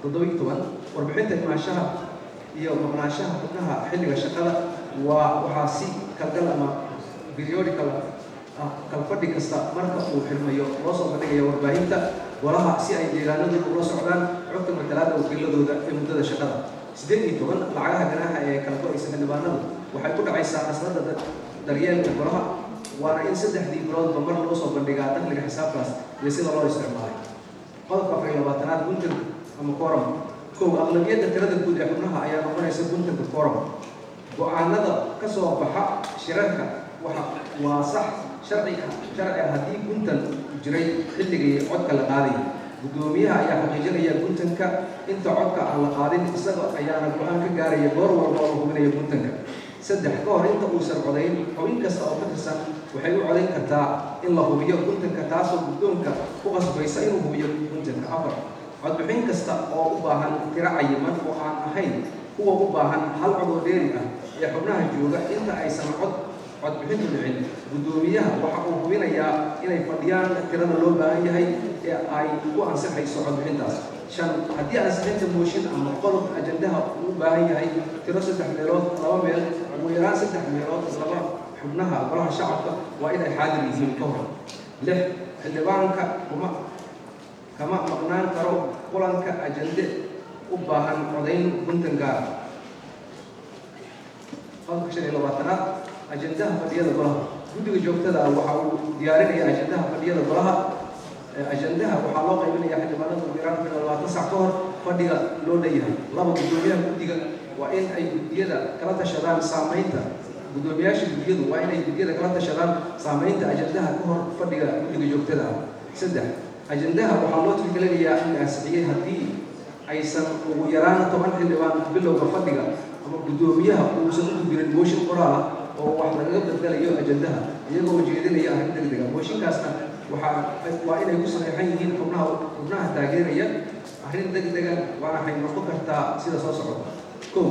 S4: 17, warbixinta imaanshaha iyo maqnaanshaha xubnaha xilliga shaqada waxaa si kalgal ama Periodical ah, kalfadhi kasta marka uu xirmayo loo soo bandhigaya warbaahinta golaha si ay deegaanadu ula socdaan xogta matalaada wakiiladooda ee muddada shaqada. 18, lacagaha ganaaxa ee kala go-aysa xildhibaanadu waxay ku dhacaysaa qasnada daryeelka golaha, waana in 3dii biloodba mar loo soo bandhigaa dakhliga xisaabtaas iyo sida loo isticmaalay. Qodobka 24aad, guntanka ama quorum. Kow, aqlabiyadda tirada guud ee xubnaha ayaa noqonaysa guntanka, quorum. Go-aanada ka soo baxa shirarka waxa waa sax sharci haddii guntan jiray xilligii codka la qaadayay. Guddoomiyaha ayaa xaqiijinaya guntanka inta codka aan la qaadin, isaga ayaana go-aan ka gaaraya goor walba oo la hubinayo guntanka. Saddex, ka hor inta uusan codayn, xubin kasta oo ka tirsan waxay u codayn kartaa in la hubiyo guntanka, taasoo guddoonka ku qasbaysa inuu hubiyo guntanka. Afar, codbixin kasta oo u baahan tiro cayiman oo aan ahayn kuwa u baahan hal cod oo dheeri ah ee xubnaha jooga, inta aysan codbixintu dhicin, guddoomiyaha waxa uu hubinayaa inay fadhiyaan tirada loo baahan yahay ee ay ku ansixayso codbixintaas. Shan, haddii ansixinta mooshin ama qodob ajandaha uu u baahan yahay tiro saddex meelood laba meel, ugu yaraan saddex meelood laba xubnaha golaha shacabka waa inay xaadir yihiin ka hor. Lix, xildhibaanka kama maqnaan karo kulanka ajande u baahan codayn guntan gaara. Qodobka 25aad, ajandaha fadhiyada golaha. Guddiga joogtada ah waxa uu diyaarinaya ajandaha fadhiyada golaha. Ajandaha waxaa loo qaybinaya xildhibaanada ugu yaraan 24 sac ka hor fadhiga loo dhanyahay. Laba, guddoomiyaha guddiga waa in ay guddiyada kala tashadaan saamaynta guddoomiyaasha guddiyadu waa inay guddiyada kala tashadaan saamaynta ajandaha ka hor fadhiga guddiga joogtada ah. Saddex, ajandaha waxaa loo tixgelinayaa in la ansixiyey haddii aysan ugu yaraan 10 xildhibaan bilowga fadhiga ama guddoomiyaha uusan u gudbinin mooshin qoraal ah oo wax lagaga bedelayo ajandaha, iyagoo ujeedinaya arrin degdega. Mooshinkaasna waa inay ku saxiixan yihiin xubnaha taageeraya. Arrin degdega waxay noqon kartaa sida soo socota: kow,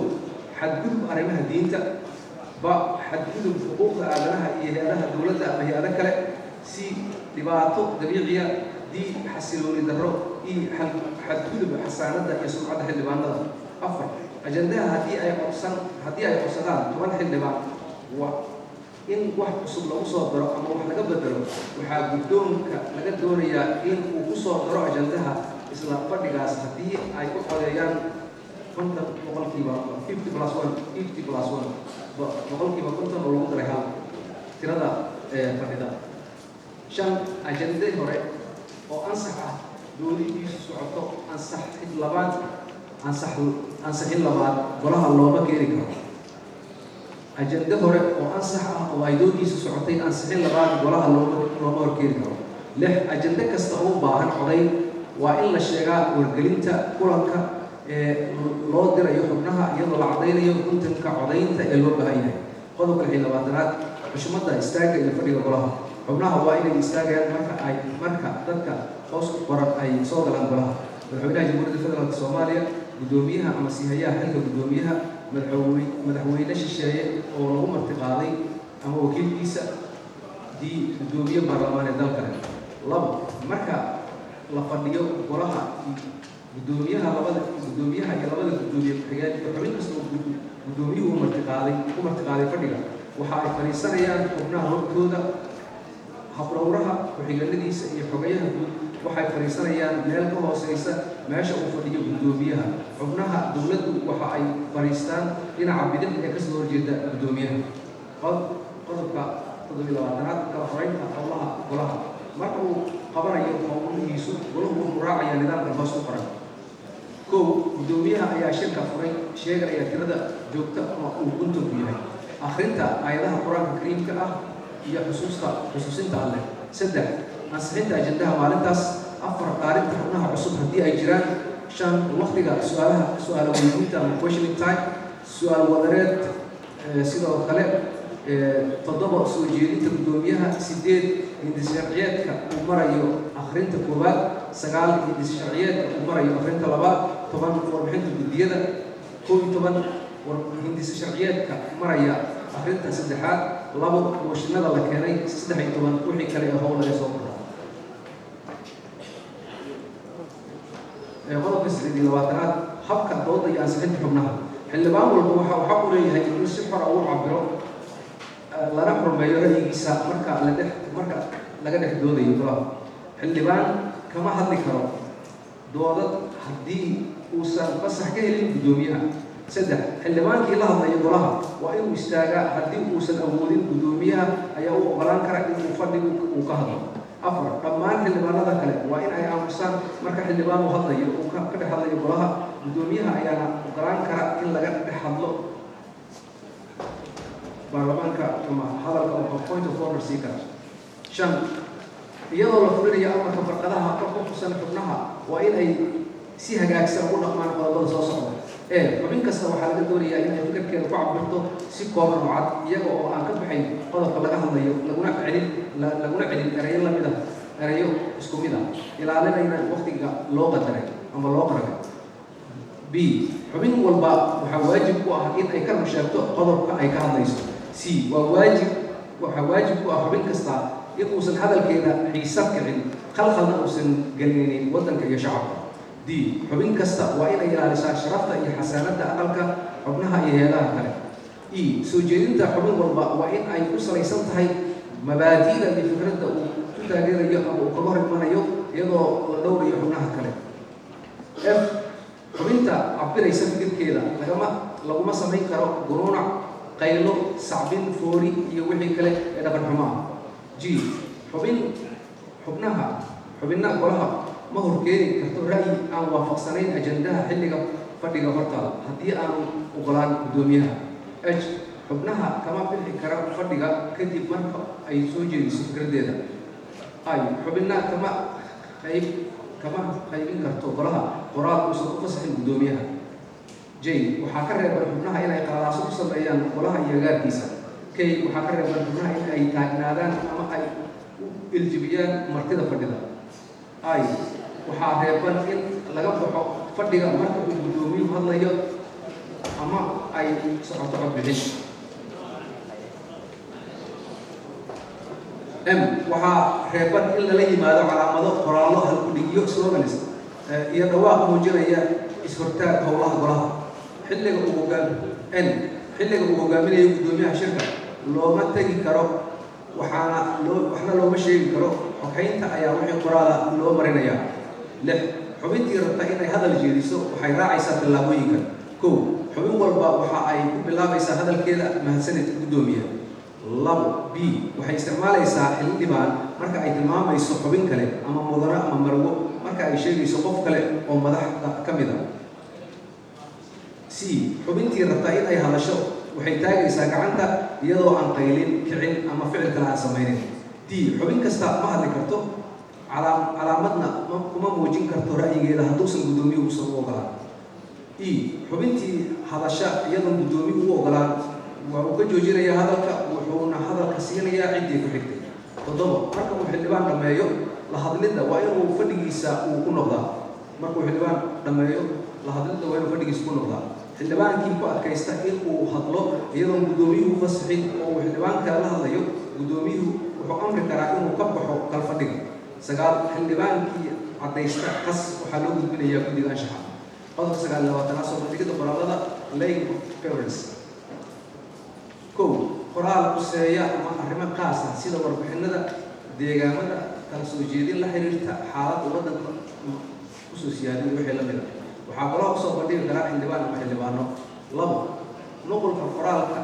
S4: xadgudub arrimaha diinta; ba, xadgudub xuquuqda aadanaha iyo hay-adaha dowladda ama hay-ado kale; c, dhibaato dabiiciya; d, xasilooni darro; e, xadgudub xasaanadda iyo sumcadda xildhibaanada. Afar, ajandaha haddii ay codsadaan 10 xildhibaan waa in wax cusub lagu soo daro ama wax laga bedelo, waxaa guddoonka laga doonayaa in uu ku soo daro ajandaha isla fadhigaas haddii ay u codeeyaan 50%, 50 plus 1, 50 plus 1, 50% oo lagu daray hal tirada fadhida. Shan, ajande hore oo ansax ah doodidiisu socoto ansaxid labaad ansax ansixin labaad golaha looma keeni karo. Ajande hore oo ansax ah oo ay doodiisu socotay ansixin labaad golaha looma horkeeni karo. Lix, ajande kasta oo u baahan codayn waa in la sheegaa wargelinta kulanka ee loo dirayo xubnaha, iyadoo la cadaynayo guntanka codaynta ee loo baahan yahay. Qodobka 26aad, xushmadda istaagga iyo fadhiga golaha. Xubnaha waa inay istaagayaan marka dadka hoos ku qoran ay soo galaan golaha: Madaxweynaha Jamhuuriyadda Federaalka Soomaaliya, guddoomiyaha ama siihayaha xilka guddoomiyaha, madaxweyne shisheeye oo lagu martiqaaday ama wakiilkiisa, d, guddoomiye baarlamaan ee dal kale. Labo, marka la fadhiyo golaha, guddoomiyaha, labada guddoomiyaha iyo labada guddoomiye ku-xigeen iyo xubin kasta oo guddoomiyuhu ku martiqaaday fadhiga waxa ay fadhiisanayaan xubnaha hortooda. Habdhowraha, ku-xigeenadiisa iyo xogayaha guud waxay fadhiisanayaan meel ka hooseysa meesha uu fadhiyo guddoomiyaha. Xubnaha dowladdu waxa ay fadhiistaan dhinaca bidix ee kasoo horjeeda guddoomiyaha. Qodobka 27aad, kala horeynta howlaha golaha. Marka uu qabanayo howlihiisu, golahu wuxuu raacayaa nidaamkan hoos ku qoran. Kow, guddoomiyaha ayaa shirka furay, sheeganaya tirada joogta ama uu guntanku yahay, akhrinta aayadaha Qur-aanka Kariimka ah iyo xusuusinta Alleh. Saddex, ansixinta ajandaha maalintaas. Afar, qaarinta xubnaha cusub haddii ay jiraan. Shan, waqtiga su-aalaha, su-aalo weydiinta ama questioning time, su-aal wadareed sidoo kale. Toddoba, soo jeedinta guddoomiyaha. Sideed, hindis sharciyeedka uu marayo akhrinta koowaad. Sagaal, hindis sharciyeedka uu marayo akhrinta labaad. 10, warbixinta guddiyada. 11, hindis sharciyeedka maraya akhrinta saddexaad. Labo, mooshinada la keenay. 13, wixii kale ee howl laga soo kordha. Qodobka 28aad, habka dooda iyo ansixinta xubnaha. Xildhibaan walba waxa uu xaq u leeyahay inuu si xora u cabiro. Lana xurmeeyo ra'yigiisa marka laga dhex doodayo golaha. Xildhibaan kama hadli karo doodad haddii uusan fasax ka helin guddoomiyaha. Saddex, xildhibaankii la hadlayo golaha waa inuu istaagaa. Haddii uusan awoodin, guddoomiyaha ayaa u ogolaan kara inuu fadhigu uu ka hadlo. Afar, dhammaan xildhibaanada kale waa in ay aamusaan marka xildhibaan uu hadlayo, uu ka dhex hadlayo golaha. Guddoomiyaha ayaana ogolaan kara in laga dhex hadlo baarlamaanka ama hadalka oo point of order sii kara. Shan, iyadoo la fulinayo amarka farqadaha kor ku xusan, xubnaha waa in ay si hagaagsan ugu dhaqmaan qodobada soo socda. Ee xubin kasta waxaa laga doonayaa in ay fikirkeeda ku cabirto si kooban oo cad, iyaga oo aan ka baxayn qodobka laga hadlayo, laguna celin erayo lamid ah, erayo isku mid ah, ilaalinayna waqtiga loo qadaray ama loo qarabay. B, xubin walba waxaa waajib ku ah in ay ka run sheegto qodobka ay ka hadlayso. C, waa waajib waxaa waajib ku ah xubin kasta in uusan hadalkeeda xiisad kicin, khalkhalna uusan gelinin waddanka iyo shacabka. D, xubin kasta waa inay ilaalisaa sharafta iyo xasaanadda aqalka, xubnaha iyo heedaha kale. E, soo jeedinta xubin walba waa in ay ku salaysan tahay mabaadi'da iyo fikradda uu ku taageerayo ama uu kaga hor imanayo, iyadoo la dhowrayo xubnaha kale. F, xubinta cabiraysa fikirkeeda laguma samayn karo guruunac, qaylo, sacbin, foori iyo wixii kale ee dhaqan xumo ah. G, xubin xubnaha xubinna golaha ma horkeeni karto ra'yi aan waafaqsanayn ajandaha xilliga fadhiga hortaada haddii aanu ogolaan guddoomiyaha. H, xubnaha kama bixi kara fadhiga kadib marka ay soo jeediso fikraddeeda. I, xubinna kama qaybin karto golaha qoraal uusan u fasaxin guddoomiyaha. J, waxaa ka reeban xubnaha inay qalalaaso ku sameeyaan golaha iyo gaarkiisa. K, waxaa ka reeban xubnaha in ay taagnaadaan ama ay u iljibiyaan martida fadhida. I, waxaa reeban in laga baxo fadhiga marka uu guddoomiyuhu hadlayo ama ay socoto codbixin. M, waxaa reeban in lala yimaado calaamado, qoraallo, halkudhigyo, slogans iyo dhawaaq muujinaya is-hortaag howlaha golaha xilliga uu hogaam N, xilliga uu hogaaminayo guddoomiyaha shirka looma tegi karo, waxaana loo waxna looma sheegi karo. Xoghaynta ayaa wixii qoraala loo marinayaa. Lix, xubintii rabta inay hadal jeediso waxay raacaysaa tallaabooyinkan. Kow, xubin walba waxa ay ku bilaabaysaa hadalkeeda "Mahadsanid, guddoomiye." Labo, B, waxay isticmaalaysaa xildhibaan marka ay tilmaamayso xubin kale, ama mudano ama marwo marka ay sheegayso qof kale oo madaxda ka mid ah. C, xubintii rabta in ay hadasho waxay taagaysaa gacanta iyadoo aan qaylin, kicin ama ficil kale aan samaynin. D, xubin kasta ma hadli karto, calaamadna kuma muujin karto ra'yigeeda hadduusan guddoomiyuhu usan u ogolaan. E, xubintii hadasha iyadoon guddoomiyuhu u ogolaan waa uu ka joojinayaa hadalka, wuxuuna hadalka siinayaa ciddii ku xigtay. Toddoba, marka uu xildhibaan dhammeeyo la hadlidda waa inuu fadhigiisa uu ku noqdaa. Markuu xildhibaan dhammeeyo la hadlidda waa inuu fadhigiisa ku noqdaa. Xildhibaankii ku adkaysta in uu hadlo iyadoon guddoomiyuhu fasixin oo uu xildhibaan kale la hadlayo, guddoomiyuhu wuxuu amri karaa inuu ka baxo kal fadhiga. Sagaal, xildhibaankii caddaysta qas waxaa loo gudbinayaa guddiga anshaxa. Qodobka 29aad, soo bandhigida qoraalada, laying of papers. Kow, qoraal quseeya ama arrimo qaas ah sida warbixinada deegaamada, kala soo jeedin la xiriirta xaaladda waddanka kusoo siyaadiyo, wixii la mid ah, waxaa golaha usoo bandhigi karaa xildhibaan ama xildhibaano. Labo, nuqulka qoraalka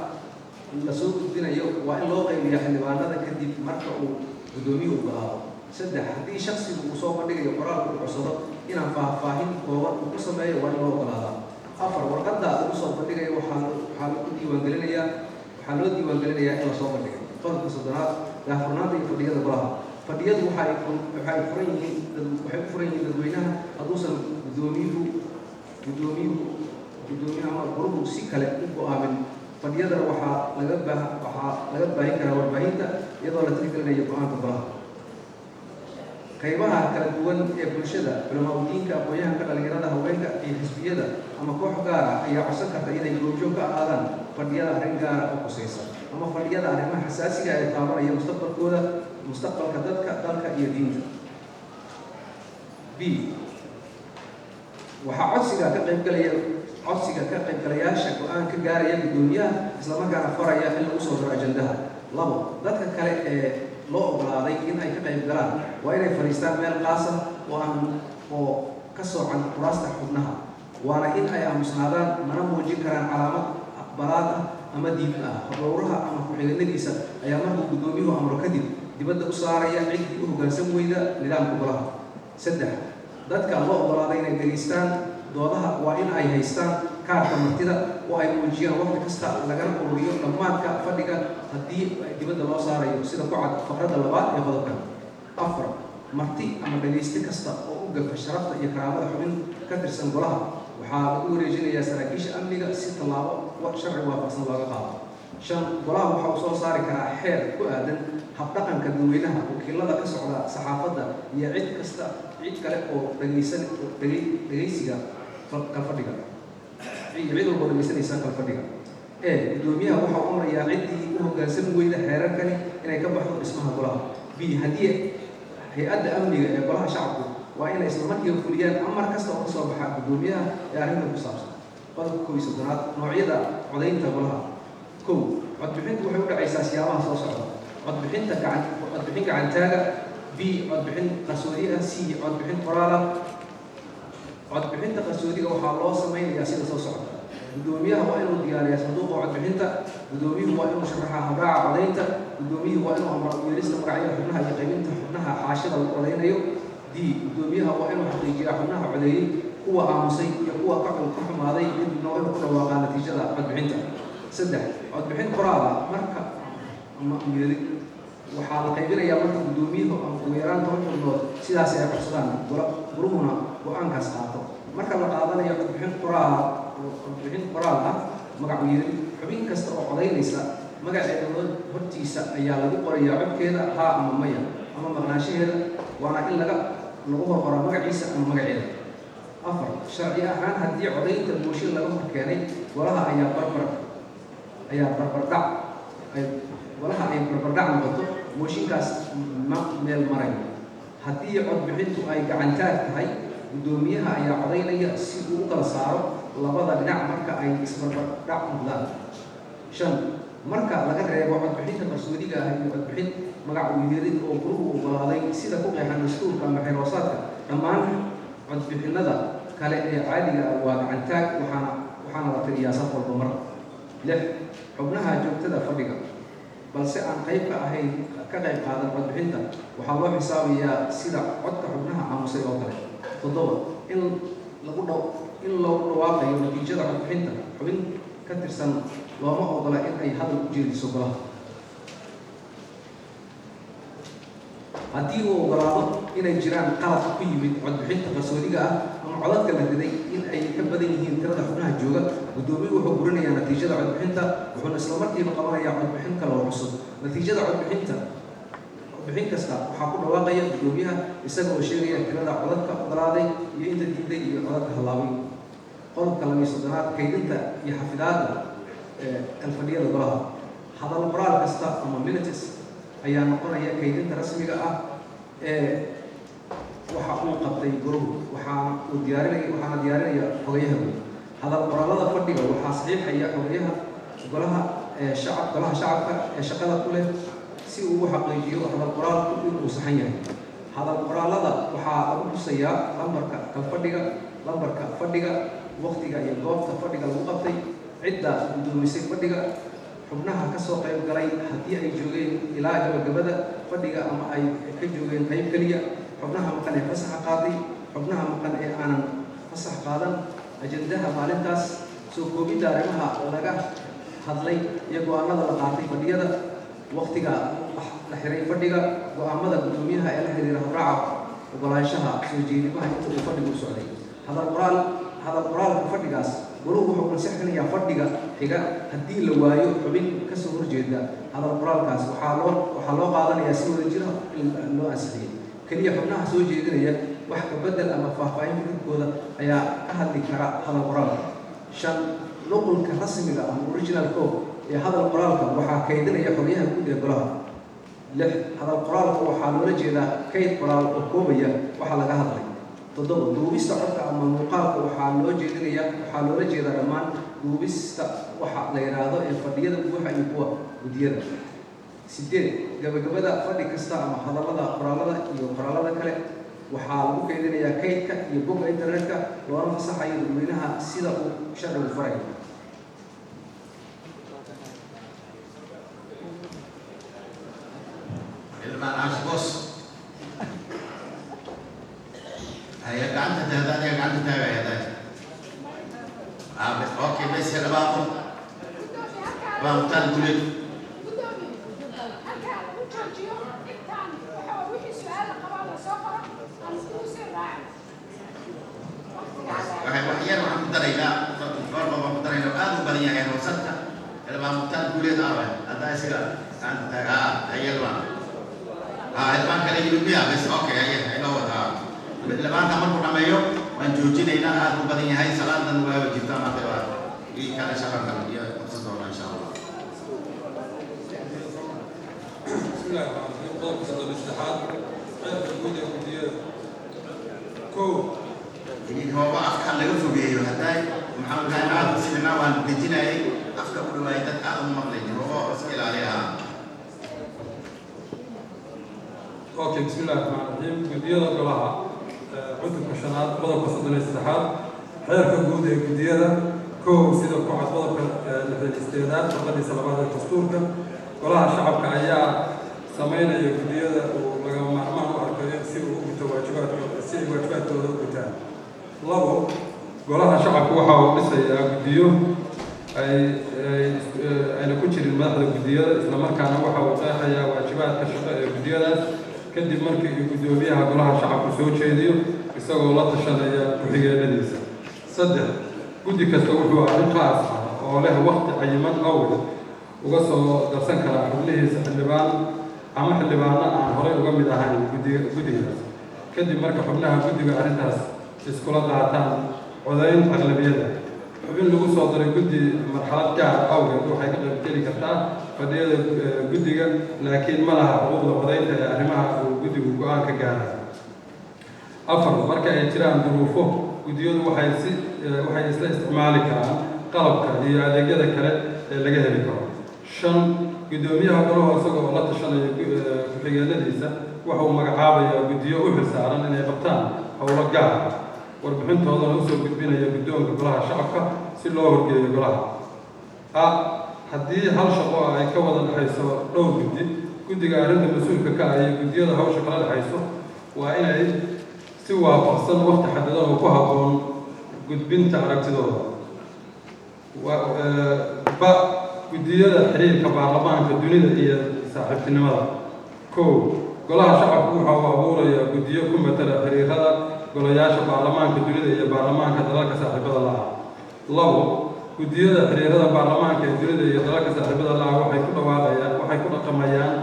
S4: la soo gudbinayo waa in loo qaybiyaa xildhibaanada kadib marka uu guddoomiyuhu ogolaado. Saddex, haddii shaksigu uu soo bandhigayo qoraalka uu codsado inaan faahfaahin kooban uu ku sameeyo, waa in loo ogolaadaa. Afar, warqadda lagu soo bandhigayo waxaa lagu diiwaangelinayaa waxaa loo diiwaangelinayaa in lasoo bandhigay. Qodobka 30aad, daahfurnaanta iyo fadhiyada golaha. Fadhiyadu waxay u furan yihiin dadweynaha hadduusan guddoomiyuhu guddoomiyaha ama goluhu si kale u go'aamin. Fadhiyadana waxaa laga baahin karaa warbaahinta iyadoo la tixgelinayo go'aanka golaha. Qaybaha kala duwan ee bulshada, culamaa udiinka, aqoon-yahanka, dhalinyarada, haweenka iyo xisbiyada ama koox gaar ah ayaa codsan karta inay goobjoog ka ahaadaan fadhiyada arrin gaara oo khusaysa ama fadhiyada arrimaha xasaasiga ee taabanaya mustaqbalkooda, mustaqbalka dadka, dalka iyo diinta. B, waxaa codsiga ka qaybgalayaasha go'aan ka gaaraya guddoomiyaha, islamarkaana faraya in lagu soo daro ajandaha. Labo, dadka kale ee loo ogolaaday in ay ka qayb galaan waa inay fadhiistaan meel qaas ah oo aan oo ka soocan kuraasta xubnaha, waana in ay aamusnaadaan, mana muujin karaan calaamad aqbalaad ah ama diidma ah. Habdhowraha ama ku-xigeenadiisa ayaa markuu guddoomiyuhu amro kadib dibadda u saaraya ciddii u hoggaansan weyda nidaamka golaha. Saddex, dadka loo ogolaaday inay dhegaystaan doodaha waa in ay haystaan kaarka martida oo ay muujiyaan waqti kasta, lagana ururiyo dhammaadka fadhiga haddii dibadda loo saarayo, sida ku cad faqradda labaad ee qodobkan. Afar, marti ama dhegayste kasta oo u gafa sharafta iyo karaamada xubin ka tirsan golaha waxaa lagu wareejinayaa saraakiisha amniga si tallaabo sharci waafaqsan looga qaado. Shan, golaha waxa uu soo saari karaa xeer ku aadan habdhaqanka dadweynaha, wakiilada ka socda saxaafadda iyo cid kasta, cid kale oo dhegaysan dhegaysiga kalfadhiga iyo cid walba oo dhegaysanaysa kalfadhiga. E, guddoomiyaha waxa uu amrayaa ciddii u hoggaansami weyda xeerarkani inay ka baxdo dhismaha golaha. B, haddii hay-adda amniga ee golaha shacabku waa inay isla markiiba fuliyaan amar kasta oo ka soo baxa guddoomiyaha ee arrintan ku saabsan. Qodobka 31aad, noocyada codaynta golaha. Kow, codbixintu waxay u dhacaysaa siyaabaha soo socda: codbixinta gacan, codbixin gacantaaga; B, codbixin qarsoodi ah; C, codbixin qoraala. Codbixinta qarsoodiga waxaa loo samaynayaa sida soo socda: guddoomiyaha waa inuu diyaariyaa sanduuqa codbixinta; guddoomiyuhu waa inuu sharaxaa habraaca codaynta; guddoomiyuhu waa inuu amro yeelista magacyada xubnaha iyo qaybinta xubnaha xaashida lagu codaynayo. D, guddoomiyaha waa inuu xaqiijiyaa xubnaha codeeyey, kuwa aamusay iyo kuwa ka xumaaday, kadibna waa inuu ku dhawaaqaa natiijada codbixinta. Saddex, codbixin qoraala marka ama yeelid waxaa la qaybinayaa marka guddoomiyuhu ama ugu yaraan 10 xubnood sidaasi ay codsadaan, goluhuna go-aankaas qaato. Marka la qaadanayo codbixin qoraal ah, magac yeelid, xubin kasta oo codaynaysa magaceeda hortiisa ayaa lagu qorayaa codkeeda, haa ama maya ama maqnaanshaheeda, waana in lagu hor qoraa magaciisa ama magaceeda. Afar, sharci ahaan haddii codaynta mooshin laga hor keenay golaha ayaa barbardhac ay golaha ay barbardhac noqoto, mooshinkaas ma meel marayo. Haddii codbixintu ay gacantaag tahay, guddoomiyaha ayaa codaynaya si uu u kala saaro labada dhinac marka ay isbarbardhac noqdaan. Shan, marka laga reebo codbixinta qarsoodiga ah iyo codbixin magac u yeerid oo goluhu ogolaaday sida ku qeexan dastuurka ama xeer hoosaadka, dhammaan codbixinnada kale ee caadiga ah waa gacantaag, waxaana la tiriyaa saf walba mar. Lix, xubnaha joogtada fadhiga balse aan qayb ka ahayn ka qayb qaadan codbixinta waxaa loo xisaabayaa sida codka xubnaha aamusay oo kale. Toddoba, in loogu dhawaaqayo natiijada codbixinta, xubin ka tirsan looma ogola in ay hadal u jeediso golaha. Haddii uu ogolaado inay jiraan qalad ku yimid codbixinta qarsoodiga ah ama codadka la riday in ay ka badan yihiin tirada xubnaha jooga, guddoomiyuhu wuxuu burinayaa natiijada codbixinta, wuxuuna isla markiiba qabanayaa codbixin kale oo cusub. Natiijada codbixin kasta waxaa ku dhawaaqaya guddoomiyaha isaga oo sheegaya tirada codadka ogolaaday iyo inta diiday iyo codadka hallaabay. Qodobka 32aad, kaydinta iyo xafidaadda kalfadhiyada golaha. Hadal qoraal kasta ama minutes ayaa noqonaya kaydinta rasmiga ah ee waxa uu qabtay goluhu, waxaana diyaarinaya xogayaha guud. Hadal qoraalada fadhiga waxaa saxiixaya xogayaha golaha ee shacab golaha shacabka ee shaqada ku leh si uu u xaqiijiyo hadal qoraalku inuu saxan yahay. Hadal qoraalada waxaa lagu xusayaa lambarka kalfadhiga, lambarka fadhiga, waqtiga iyo goobta fadhiga lagu qabtay, cidda guddoomisay fadhiga, xubnaha ka soo qayb galay haddii ay joogeen ilaa gabagabada fadhiga ama ay ka joogeen qayb keliya, xubnaha maqan ee fasaxa qaaday, xubnaha maqan ee aanan fasax qaadan, ajandaha maalintaas, soo koobidda arrimaha laga hadlay iyo go-aanada la qaatay fadhiyada, waqtiga la xiray fadhiga, go-aamada guddoomiyaha ee la xiriira habraaca ogolaanshaha soo jeedimaha inta uu fadhigu u socday. Hadal qoraalka fadhigaas goluhu wuxuu ansixinayaa fadhiga xiga. Haddii la waayo xubin ka soo horjeeda hadal qoraalkaas, waxaa loo qaadanayaa si wada jira in loo ansixiyey. Keliya xubnaha soo jeedinaya wax ka bedel ama faahfaahin fikirkooda ayaa ka hadli kara hadal qoraalka. Shan, nuqulka rasmiga ama original copy ee hadal qoraalka waxaa kaydinaya xoghayaha guud ee golaha. Lix, hadal qoraalka waxaa loola jeedaa kayd qoraal oo koobaya waxa laga hadlay. Toddoba, duubista codka ama muuqaalka waxaa loola jeedaa dhammaan duubista waxa la yidhaahdo ee fadhiyada buuxa iyo kuwa guddiyada. Sideed, gabagabada fadhi kasta ama hadallada, qoraalada iyo qoraalada kale waxaa lagu kaydinayaa kaydka iyo bogga internetka, loona fasaxayo dadweynaha sida uu sharcigu farayo.
S2: Xildhibaan Ashbos haya gacanta taagda, adiga gacanta taagaya day. Okay, bes. Xildhibaan qof baa Mukhtaar Guleed.
S5: Gudoomiye, halkaa lagu joojiyo intaan. Waxa waa wixii su-aal la qabaa la soo qoro, aan kuu sii raacno.
S2: Waxay wax yar waxaan ku daraynaa, dhowr qof baan ku daraynaa. Aad u badan yahay howsarka. Xildhibaan Mukhtaar Guleed aawe? Haddaa isaga gacanta taaga. Haye, xildhibaan. Xildhibaan kale yimid miya? Bes, okay, haye, inoo wada. Xildhibaanka markuu dhameeyo waan joojinaynaa. Aad u badan yahay, salaadan waaba jirtaa maanta, waa ii kale shaqo kale iyo qabsan doonaa, insha Allah.
S6: بسم الله الرحمن الرحيم. Qodobka 33, xeerka guud ee guddiyada. Kow,
S2: hooba afka laga fogeeyo. Hadday maxaa dhahay, aad u fiicnaa, waan dejinayay, afka u dhawaayay, dad aad uma maqlaynin. Hooba iska ilaaliya.
S6: Okay, بسم الله الرحمن الرحيم. Guddiyada golaha, cutubka shanaad, qodobka 33, xeerka guud ee guddiyada. Kow, sida ku cad qodobka 68aad farqadiisa labaad ee dastuurka, golaha shacabka ayaa sameynaya guddiyada uu lagama maarmaan u arkayo si uu u guto waajibaadkooda, si ay waajibaadkooda u gutaan. Labo, golaha shacabka waxa uu dhisayaa guddiyo ay ayna ku jirin madaxda guddiyada, islamarkaana waxa uu qeexayaa waajibaadka shaqo ee guddiyadaas kadib markii uu guddoomiyaha golaha shacabku soo jeediyo, isagoo la tashanaya ku-xigeenadiisa. Saddex, guddi kasta wuxuu arrin khaas ah oo leh waqti cayiman awgeed uga soo darsan karaa xubnihiisa xildhibaan ama xildhibaano aan horey uga mid ahayn guddiga guddigaas, kadib marka xubnaha guddiga arrintaas iskula qaataan codayn aqlabiyada. Xubin lagu soo daray guddi marxalad gaar awgeed waxay ka qaybgeli kartaa fadhiyada guddiga, laakiin ma laha xuquuqda codaynta ee arrimaha uu guddigu go-aan ka gaarayo. Afar, marka ay jiraan duruufo, guddiyadu waxay isla isticmaali karaan qalabka iyo adeegyada kale ee laga heli karo. Shan, guddoomiyaha golaha isagoo la tashanaya ku-xigeenadiisa wuxuu magacaabayaa guddiyo u xilsaaran inay qabtaan howlo gaar ah, warbixintoodana usoo gudbinaya guddoonka golaha shacabka si loo horgeeyo golaha. A, haddii hal shaqo ay ka wada dhexayso dhowr guddi, guddiga arrinta mas-uulka ka ah iyo guddiyada hawsha kala dhexayso waa inay si waafaqsan waqti xadidan oo ku habboon gudbinta aragtidooda. Ba, guddiyada xiriirka baarlamaanka dunida iyo saaxiibtinimada. Kow, golaha shacabku waxa uu abuurayaa guddiyo ku matala xiriirada golayaasha baarlamaanka dunida iyo baarlamaanka dalalka saaxiibada la ah. Labo, guddiyada xiriirada baarlamaanka ee dunida iyo dalalka saaxiibada la ah waxay ku dhawaaqayaan, waxay ku dhaqamayaan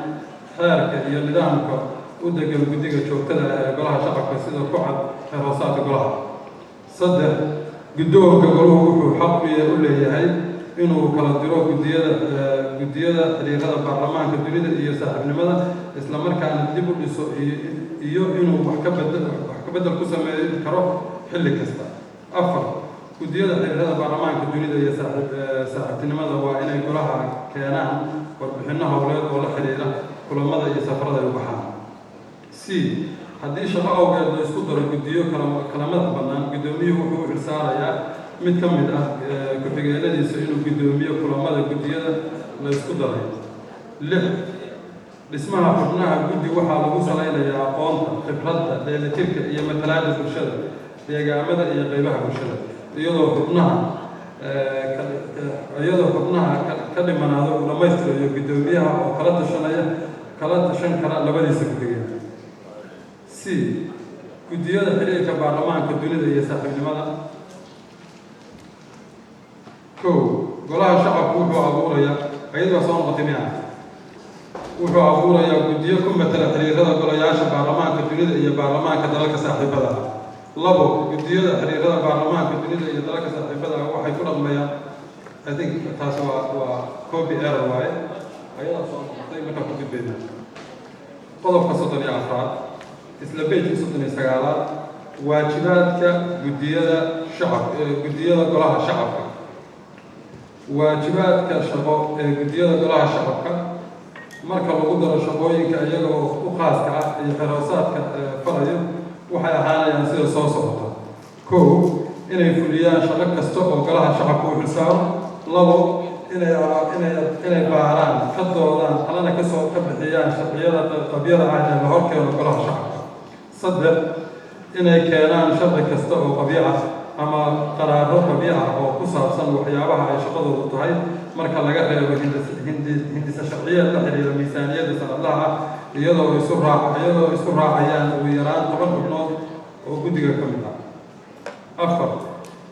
S6: xeerka iyo nidaamka u degan guddiga joogtada ah ee golaha shacabka, sida ku cad xeer hoosaadka golaha. Saddex, guddoonka golahu wuxuu xaq u leeyahay inuu kala diro guddiyada xiriirada baarlamaanka dunida iyo saaxiibnimada, isla markaana dib u dhiso iyo inuu wax ka bedel ku sameyn karo xilli kasta. Afar, guddiyada xiriirada baarlamaanka dunida iyo saaxiibtinimada waa inay golaha keenaan warbixinno howleed oo la xiriira kulamada iyo safarada ay u baxaan. C, haddii shaqo awgeed la isku daro guddiyo kala madax bannaan, guddoomiyuhu wuxuu u xilsaarayaa mid ka mid ah ku-xigeenadiisa inuu guddoomiyo kulamada guddiyada la isku daray. Lix, dhismaha xubnaha guddi waxaa lagu salaynayaa aqoonta, khibradda, dheelitirka iyo matalaadda bulshada, deegaamada iyo qeybaha bulshada, iyadoo xubnaha ka dhimanaado uu dhammaystirayo guddoomiyaha oo kala tashan kara labadiisa ku-xigeen. C, guddiyada xiriirka baarlamaanka dunida iyo saaxiibnimada. Kow, golaha shacabku wuxuu abuurayaa, ayadu waa soo noqotay miya, wuxuu abuurayaa guddiyo ku matala xiriirada golayaasha baarlamaanka dunida iyo baarlamaanka dalalka saaxiibada ah. Labo, guddiyada xiriirada baarlamaanka dunida iyo dalalka saaxiibada ah waxay ku dhaqmayaan, I think taas waa copy error waaye, ayadaa soo noqotay. Markaan ku gudbayna qodobka 34aad, isla page-ka 39aad, waajibaadka guddiyada shacab, guddiyada golaha shacabka. Waajibaadka shaqo ee guddiyada golaha shacabka. Marka lagu daro shaqooyinka iyaga oo u khaaska ah iyo xeer-hoosaadka farayo, waxay ahaanayaan sida soo socota: Kow, inay fuliyaan shaqo kasta oo Golaha Shacabka u xilsaaro. Labo, inay baaraan, ka doodaan, talana kasoo ka bixiyaan sharciyada qabyada ah ee la horkeeno Golaha Shacabka. Saddex, inay keenaan sharci kasta oo qabyo ah ama qaraaro qabyo ah oo ku saabsan waxyaabaha ay shaqadoodu tahay, marka laga reebo hindisa sharciyeed la xiriira miisaaniyadda sanadlaha ah, iyadoo isu raacayaan ugu yaraan 10 xubnood oo guddiga ka mid ah. Afar,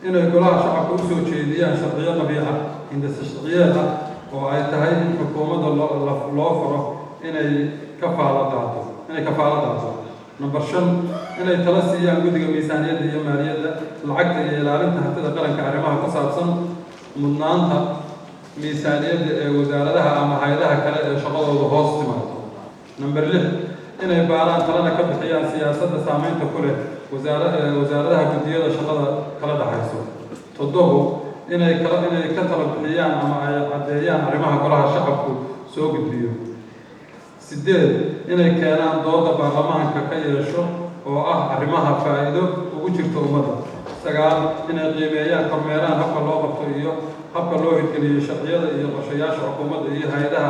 S6: inay Golaha Shacabka usoo jeediyaan sharciyo qabyo ah, hindisa sharciyeed ah oo ay tahay in xukuumadda loo faro inay kafaalo qaato. Number shan, inay tala siiyaan Guddiga Miisaaniyadda iyo Maaliyadda, Lacagta iyo Ilaalinta Hantida Qaranka arrimaha ku saabsan mudnaanta miisaaniyadda ee wasaaradaha ama hay-adaha kale ee shaqadooda hoos timaado. Number lix, inay baaraan, talana ka bixiyaan siyaasadda saameynta ku leh wasaaradaha guddiyada shaqada kala dhaxayso. Toddobo, inay ka tala bixiyaan ama ay caddeeyaan arrimaha Golaha Shacabku soo gudbiyo. Sideed, inay keenaan dooda baarlamaanka ka yeesho oo ah arrimaha faa'iido ugu jirta ummadda. Sagaal, inay qiimeeyaan, kormeeraan habka loo qabto iyo habka loo hirgeliyo sharciyada iyo qorshayaasha xukuumadda iyo hay-adaha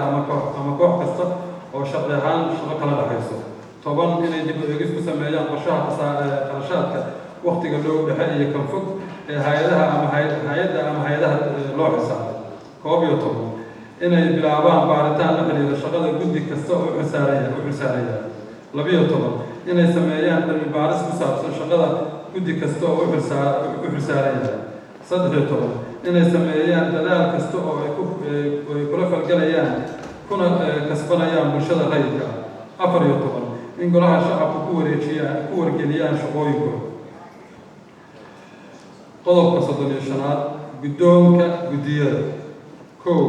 S6: ama koox kasta oo sharci ahaan shaqo kala dhexayso. 10, inay dib u eegis ku sameeyaan qorshaha qarashaadka wakhtiga loo dhexe iyo kan fog ee hay-adaha ama hay-adda ama hay-adaha loo xilsaaray. 11, inay bilaabaan baaritaan la xiriira shaqada guddi kasta oo u xilsaaraya. 12, inay sameeyaan cilmi baaris ku saabsan shaqada guddi kasta oo u xilsaaran yahay. 13, inay sameeyaan dadaal kasta oo ay kula falgalayaan kuna kasbanayaan bulshada rayidka ah. 14, in Golaha Shacabka ku wareejiyaan, ku wargeliyaan shaqooyinkooda. Qodobka 35aad, guddoonka guddiyada. Kow,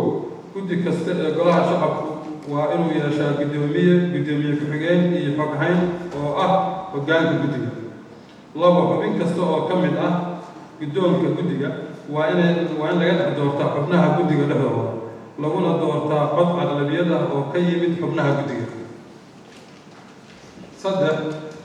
S6: guddi kasta ee Golaha Shacabku waa inuu yeeshaa guddoomiye, guddoomiye ku-xigeen iyo xoghayn oo ah hoggaanka guddiga. Labo, xubin kasta oo ka mid ah guddoonka guddiga waa in laga dhex doortaa xubnaha guddiga dhexdooda, laguna doortaa cod aqlabiyad ah oo ka yimid xubnaha guddiga. Saddex,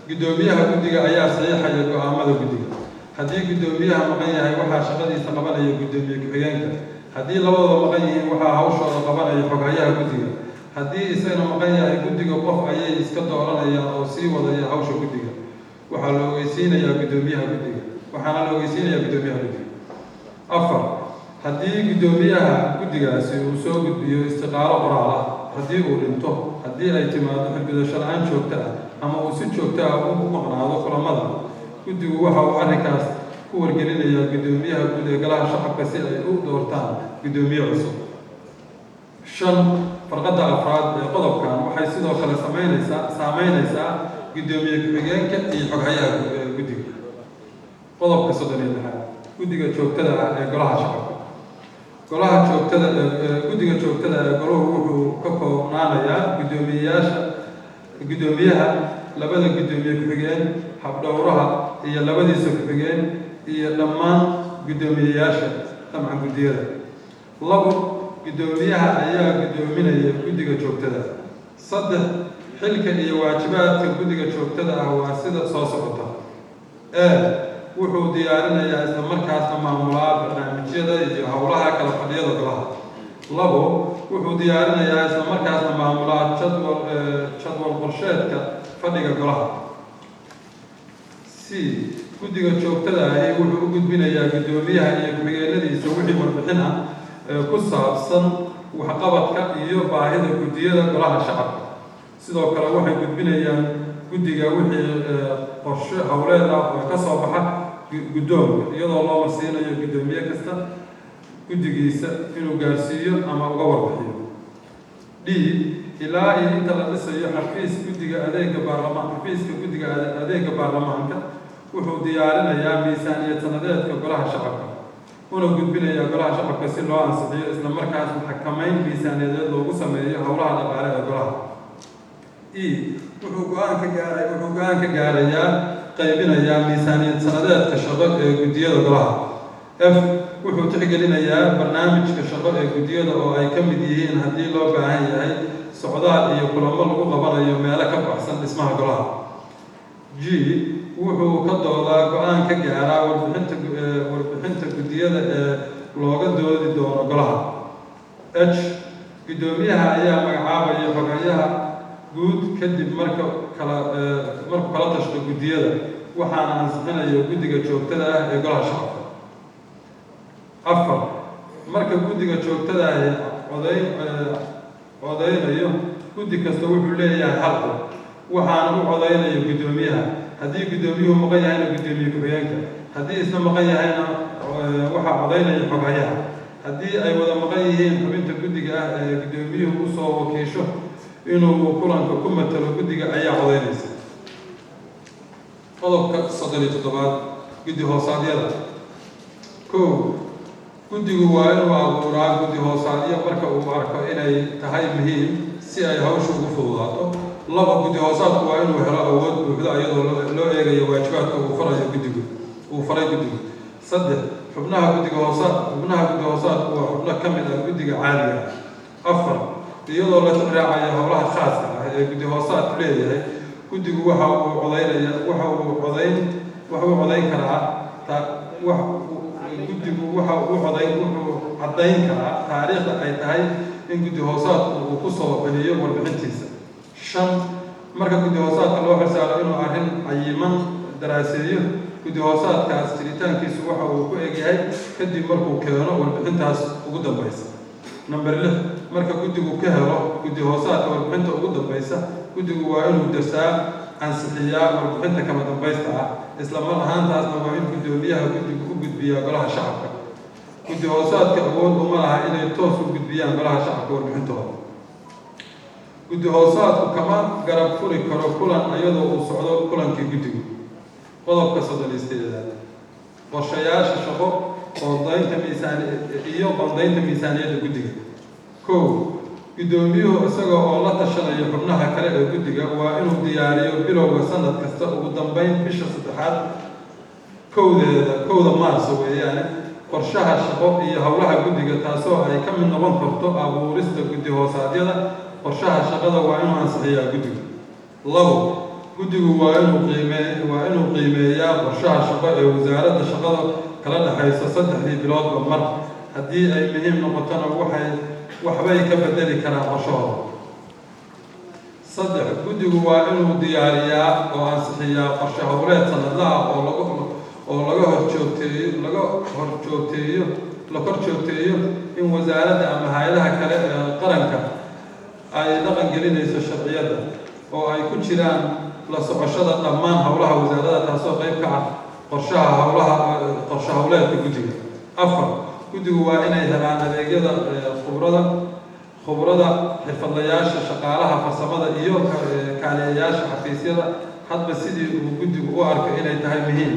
S6: guddoomiyaha guddiga ayaa saxiixaya go'aamada guddiga. Haddii guddoomiyaha maqan yahay, waxaa shaqadiisa qabanaya guddoomiye ku-xigeenka. Haddii labadooda maqan yihiin, waxaa hawshooda qabanaya xoghayaha guddiga. Haddii isagana maqan yahay, guddiga qof ayay iska dooranayaan oo sii wadaya hawsha guddiga. Waxaa la ogeysiinayaa guddoomiyaha guddiga, waxaana la ogeysiinayaa guddoomiyaha guddiga. Afar, haddii guddoomiyaha guddigaasi uu soo gudbiyo istiqaalo qoraal ah, haddii uu dhinto, haddii ay timaado xilgudasho la'aan joogto ah ama uu si joogto ah ugu maqnaado kulamada guddigu, waxa uu arrinkaas ku wargelinayaa guddoomiyaha guud ee Golaha Shacabka si ay u doortaan guddoomiye cusub. Shan, farqadda afraad ee qodobkan waxay sidoo kale saameynaysaa guddoomiye ku-xigeenka iyo xoghayaha guddiga. Qodobka 36aad, guddiga joogtada ah ee Golaha Shacabka. Golaha joogtada ee guddiga joogtada ee golahu wuxuu ka koobnaanayaa guddoomiyeyaasha, guddoomiyaha, labada guddoomiye ku-xigeen, habdhowraha iyo labadiisa ku-xigeen iyo dhammaan guddoomiyeyaasha dabcan guddiyada. Labo, guddoomiyaha ayaa guddoominaya guddiga joogtada. Saddex, xilka iyo waajibaadka guddiga joogtada ah waa sida soo socota: E, wuxuu diyaarinayaa isla markaasna maamulaa barnaamijyada iyo howlaha kala fadhiyada golaha. Labo, wuxuu diyaarinayaa isla markaasna maamulaa jadwal qorsheedka fadhiga golaha. C, guddiga joogtada ahi wuxuu u gudbinayaa guddoomiyaha iyo ku-xigeenadiisa wixii warbixin ah ee ku saabsan waxqabadka iyo baahida guddiyada Golaha Shacabka. Sidoo kale waxay gudbinayaan guddiga wixii qorshe howleed ah oo ka soo baxa guddoonka, iyadoo loo marsiinayo guddoomiye kasta guddigiisa inuu gaarsiiyo ama uga warbixiyo. D, ilaa iyo inta la dhisayo xafiis guddiga adeega baarlamaan, xafiiska guddiga adeega baarlamaanka wuxuu diyaarinayaa miisaaniyad sanadeedka Golaha Shacabka, una gudbinayaa Golaha Shacabka si loo ansixiyo, isla markaasna xakamayn miisaaniyadeed loogu sameeyo howlaha dhaqaale ee golaha. E, wuxuu go'aan ka gaarayaa, qaybinayaa miisaaniyad sanadeedka shaqo ee guddiyada golaha. F. Wuxuu tixgelinayaa barnaamijka shaqo ee guddiyada, oo ay ka mid yihiin, haddii loo baahan yahay, socdaal iyo kulamo lagu qabanayo meelo ka baxsan dhismaha golaha. G, wuxuu ka doodaa, go-aan ka gaaraa warbixinta guddiyada ee looga doodi doono golaha. H, guddoomiyaha ayaa magacaabaya xogayaha guud kadib markuu kala tashto guddiyada, waxaana ansixinayo guddiga joogtada ah ee golaha shacabka. Afar, marka guddiga joogtada ahi codeynayo, guddi kasta wuxuu leeyahay hal cod, waxaana u codeynaya guddoomiyaha. Haddii guddoomiyuhu maqan yahayna, guddoomiye ku-xigeenka. Haddii isna maqan yahayna, waxaa codeynaya xoghayaha. Haddii ay wada maqan yihiin, xubinta guddiga ah ee guddoomiyuhu usoo wakiisho inuu kulanka ku matalo guddiga ayaa codeynaysa. Qodobka 37aad, guddi hoosaadyada. Kow, guddigu waa inuu abuuraa guddi hoosaadyo marka uu arko inay tahay muhiim si ay hawsha ugu fududaato. Laba, guddi hoosaadku waa inuu helo awood buuxda, iyadoo loo eegayo waajibaadka uu farayo guddigu, uu faray guddigu. Saddex, xubnaha guddi hoosaadku waa xubno ka mid ah guddiga caadiga ah. Afar, iyadoo la tixraacayo howlaha khaaska ah ee guddi hoosaadku leeyahay, guddigu waxa uu codayn karaa ta wax guddigu waxa uu codayn wuxuu caddayn karaa taariikhda ay tahay in guddi hoosaadku uu ku soo celiyo warbixintiisa. Shan, marka guddi hoosaadka loo xilsaaro inuu arrin cayiman daraaseeyo, guddi hoosaadkaas jiritaankiisu waxa uu ku egyahay kadib markuu keeno warbixintaas ugu dambaysa. Number lix, marka guddigu ka helo guddi hoosaadka warbixinta ugu dambaysa, guddigu waa inuu darsaa, ansixiyaa warbixinta kama dambaysta ah, isla mar ahaantaasna waa in guddoomiyaha guddigu u gudbiyaa golaha shacabka. Guddi hoosaadka awood uma laha inay toos u gudbiyaan golaha shacabka warbixintooda. Guddi hoosaadku kama garab furi karo kulan iyadoo uu socdo kulankii guddigu. Qodobka 38aad, qorshayaasha shaqo, qoondaynta miisaan iyo qoondaynta miisaaniyadda guddiga. Kow, guddoomiyuhu isaga oo la tashanayo xubnaha kale ee guddiga waa inuu diyaariyo bilowga sanad kasta, ugu dambeyn bisha saddexaad kowdeeda, 1da Maarso weeyaane, qorshaha shaqo iyo howlaha guddiga, taasoo ay ka mid noqon karto abuurista guddi hoosaadyada. Qorshaha shaqada waa inuu ansixiyaa guddigu. Labo, guddigu waa inuu qiimeeyaa qorshaha shaqo ee wasaaradda shaqada kala dhexaysa saddexdii biloodba mar. Haddii ay muhiim noqotona, waxbay ka bedeli karaan qorshahooda. Saddex, guddigu waa inuu diyaariyaa oo ansixiyaa qorshe howleed sanadlaha oo laga hor joogteeyo la kor joogteeyo in wasaaradda ama hay-adaha kale ee qaranka ay dhaqan gelinayso sharciyadda, oo ay ku jiraan la socoshada dhammaan howlaha wasaaradda, taasoo qayb ka ah qorshaha howlaha qorshe howleedka guddiga. Afar, guddigu waa inay helaan adeegyada khubrada, xirfadlayaasha, shaqaalaha farsamada iyo kaaliyayaasha xafiisyada, hadba sidii uu guddigu u arko inay tahay muhiim,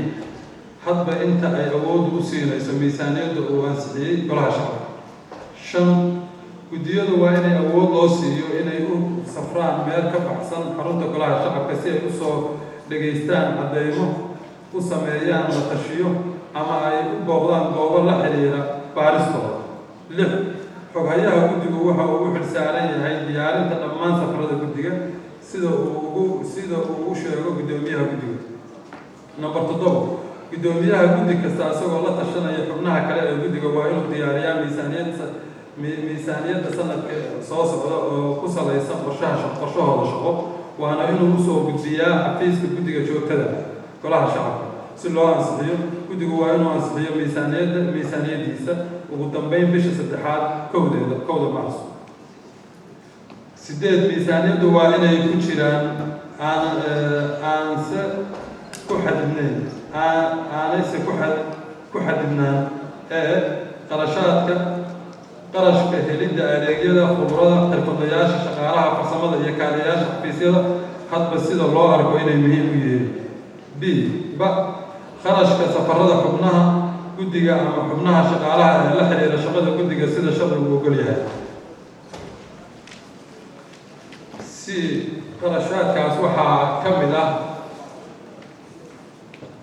S6: hadba inta ay awooddu u siinayso miisaaniyadda uu ansixiyey golaha shacabka. Shan, guddiyadu waa inay awood loo siiyo inay u safraan meel ka baxsan xarunta golaha shacabka si ay usoo dhegaystaan caddeymo, u sameeyaan la tashiyo ama ay u booqdaan goobo la xiriira baaristooda. Lix, xoghayaha guddigu waxa uu u xilsaaran yahay diyaarinta dhammaan safarada guddiga, sida uu u sheego guddoomiyaha guddiga. Number toddoba, guddoomiyaha guddi kasta, isagoo la tashanaya xubnaha kale ee guddiga, waa inuu diyaariyaa miisaaniyadda sanadka soo socda oo ku salaysan qorshahooda shaqo, waana inuu usoo gudbiyaa xafiiska guddiga joogtada golaha shacabka si loo ansixiyo. Guddigu waa inuu ansixiyo miisaaniyaddiisa ugu dambeyn bisha saddexaad kowdeeda, 1da Maarso. Sideed, miisaaniyaddu waa inay ku jiraan aan aanse ku xadidnayn aanayse ku xadidnaan ee qarashka helidda adeegyada khubrada, xirfadlayaasha, shaqaalaha farsamada iyo kaaliyayaasha xafiisyada, hadba sida loo arko inay muhiim u yihiin. B ba, kharashka safarada xubnaha guddiga ama xubnaha shaqaalaha ee la xiriira shaqada guddiga, sida sharcigu ogol yahay. C, qarashaadkaas waxaa ka mid ah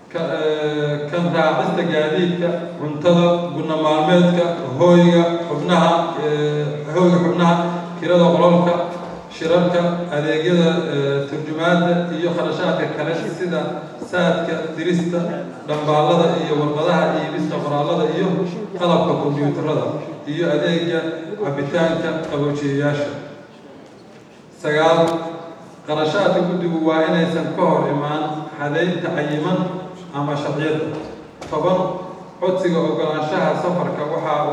S6: Kan raacista gaadiidka, cuntada, gunno maalmeedka, hooyga xubnaha, hooyga xubnaha, kirada qolalka shirarka, adeegyada turjumaadda iyo kharashaadka kale sida saadka, dirista dhambaalada iyo warqadaha, iibista qoraallada iyo qalabka kombiyuutarada, iyo adeega cabitaanka qaboojiyayaasha. 9, qarashaadka guddigu waa inaysan ka hor imaan xadaynta cayiman ama sharciyadda. 10, codsiga ogolaanshaha safarka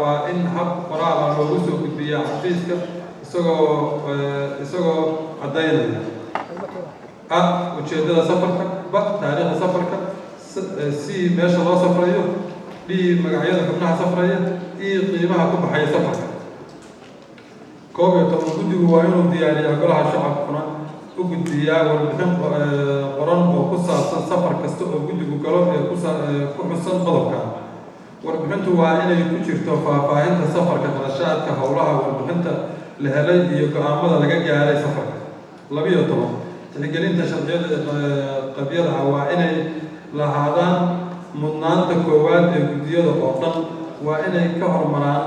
S6: waa in hab qoraala loogu soo gudbiyaa xafiiska, isagoo caddaynaya: a, ujeeddada safarka; b, taariikhda safarka; c, meesha loo safrayo; d, magacyada xubnaha safraya; e, qiimaha ku baxaya safarka. 11, guddigu waa inuu diyaariyaa, golaha shacabkuna u gudbiyaa warbixin qoran oo ku saabsan safar kasta oo guddigu galo ee ku xusan qodobkan. Warbixintu waa inay ku jirto faahfaahinta safarka, qarashaadka, howlaha, warbixinta la helay iyo go'aamada laga gaaray safarka. 12, tixgelinta sharciyada qabyada ah waa inay lahaadaan mudnaanta koowaad ee guddiyada oo dhan, waa inay ka hormaraan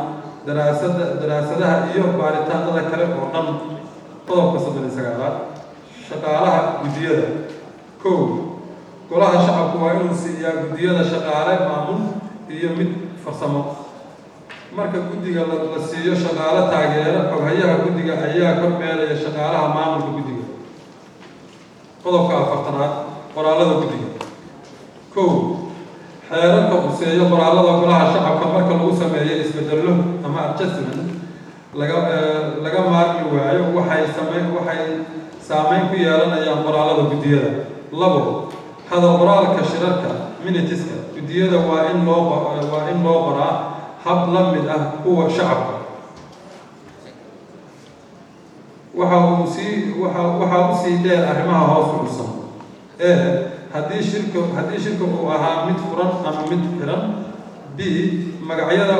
S6: daraasadaha iyo baaritaanada kale oo dhan. Qodobka 39aad, shaqaalaha guddiyada. 1, golaha shacabku waa inuu siiyaa guddiyada shaqaale maamul iyo mid farsamo. Marka guddiga la siiyo shaqaale taageero, xoghayaha guddiga ayaa kormeeraya shaqaalaha maamulka guddiga. Qodobka 40aad, qoraallada guddiga. 1, xeerarka quseeyo qoraallada golaha shacabka marka lagu sameeyo isbedello ama adjustment laga maarmi waayo, waxay saameyn ku yeelanayaan qoraallada guddiyada. 2, hadal qoraalka shirarka, minutes-ka guddiyada, waa in loo qoraa hab la mid ah kuwa shacabka. Waxa usii dheer arrimaha hoos ku xusan: e, haddii shirka uu ahaa mid furan ama mid xiran; b, magacyada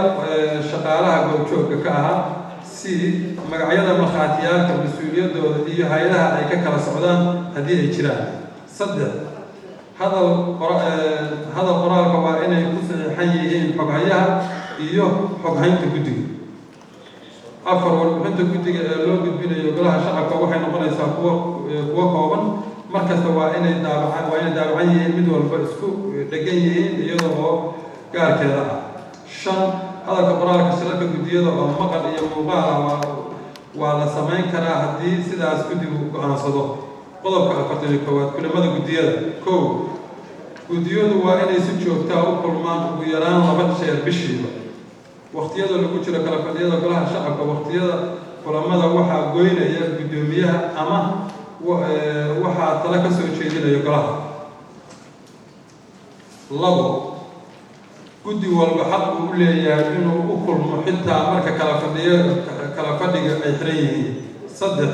S6: shaqaalaha goobjoogka ka ahaa; c, magacyada markhaatiyaalka, mas-uuliyadooda iyo hay'adaha ay ka kala socdaan haddii ay jiraan. 3, hadal qoraalka waa inay ku saxiixan yihiin xoghayaha iyo xoghaynta guddiga. 4, warbixinta guddiga ee loo gudbinayo golaha shacabka waxay noqonaysaa kuwo kooban markasta, waa inay daabacan yihiin, mid walba isku dhegan yihiin iyada oo gaarkeeda ah. 5, hadalka qoraalka shirarka guddiyada oo maqal iyo muuqaal ah waa la samayn karaa haddii sidaas guddigu go'aansado. Qodobka 41aad, kulamada guddiyada. 1, guddiyadu waa inay si joogtaa u kulmaan ugu yaraan laba jeer bishiiba waqtiyada lagu jiro kala fadhiyada golaha shacabka. Waqtiyada kulamada waxaa goynaya guddoomiyaha ama waxaa talo ka soo jeedinaya golaha. 2, guddi walba xaq buu u leeyahay inuu u kulmo xitaa marka kala fadhiga ay xiran yihiin. 3,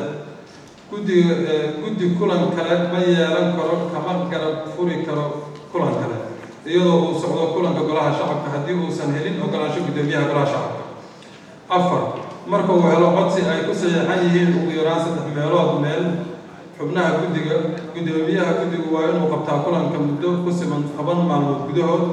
S6: guddiga guddi kulan kale ma yeelan karo, kama garab furi karo kulan kale iyadoo uu socdo kulanka golaha shacabka haddii uusan helin ogolaansho guddoomiyaha golaha shacabka. 4, marka uu helo codsi ay ku saxiixan yihiin ugu yaraan saddex meelood meel xubnaha guddiga, guddoomiyaha guddigu waa inuu qabtaa kulanka muddo ku siman 10 maalmood gudahood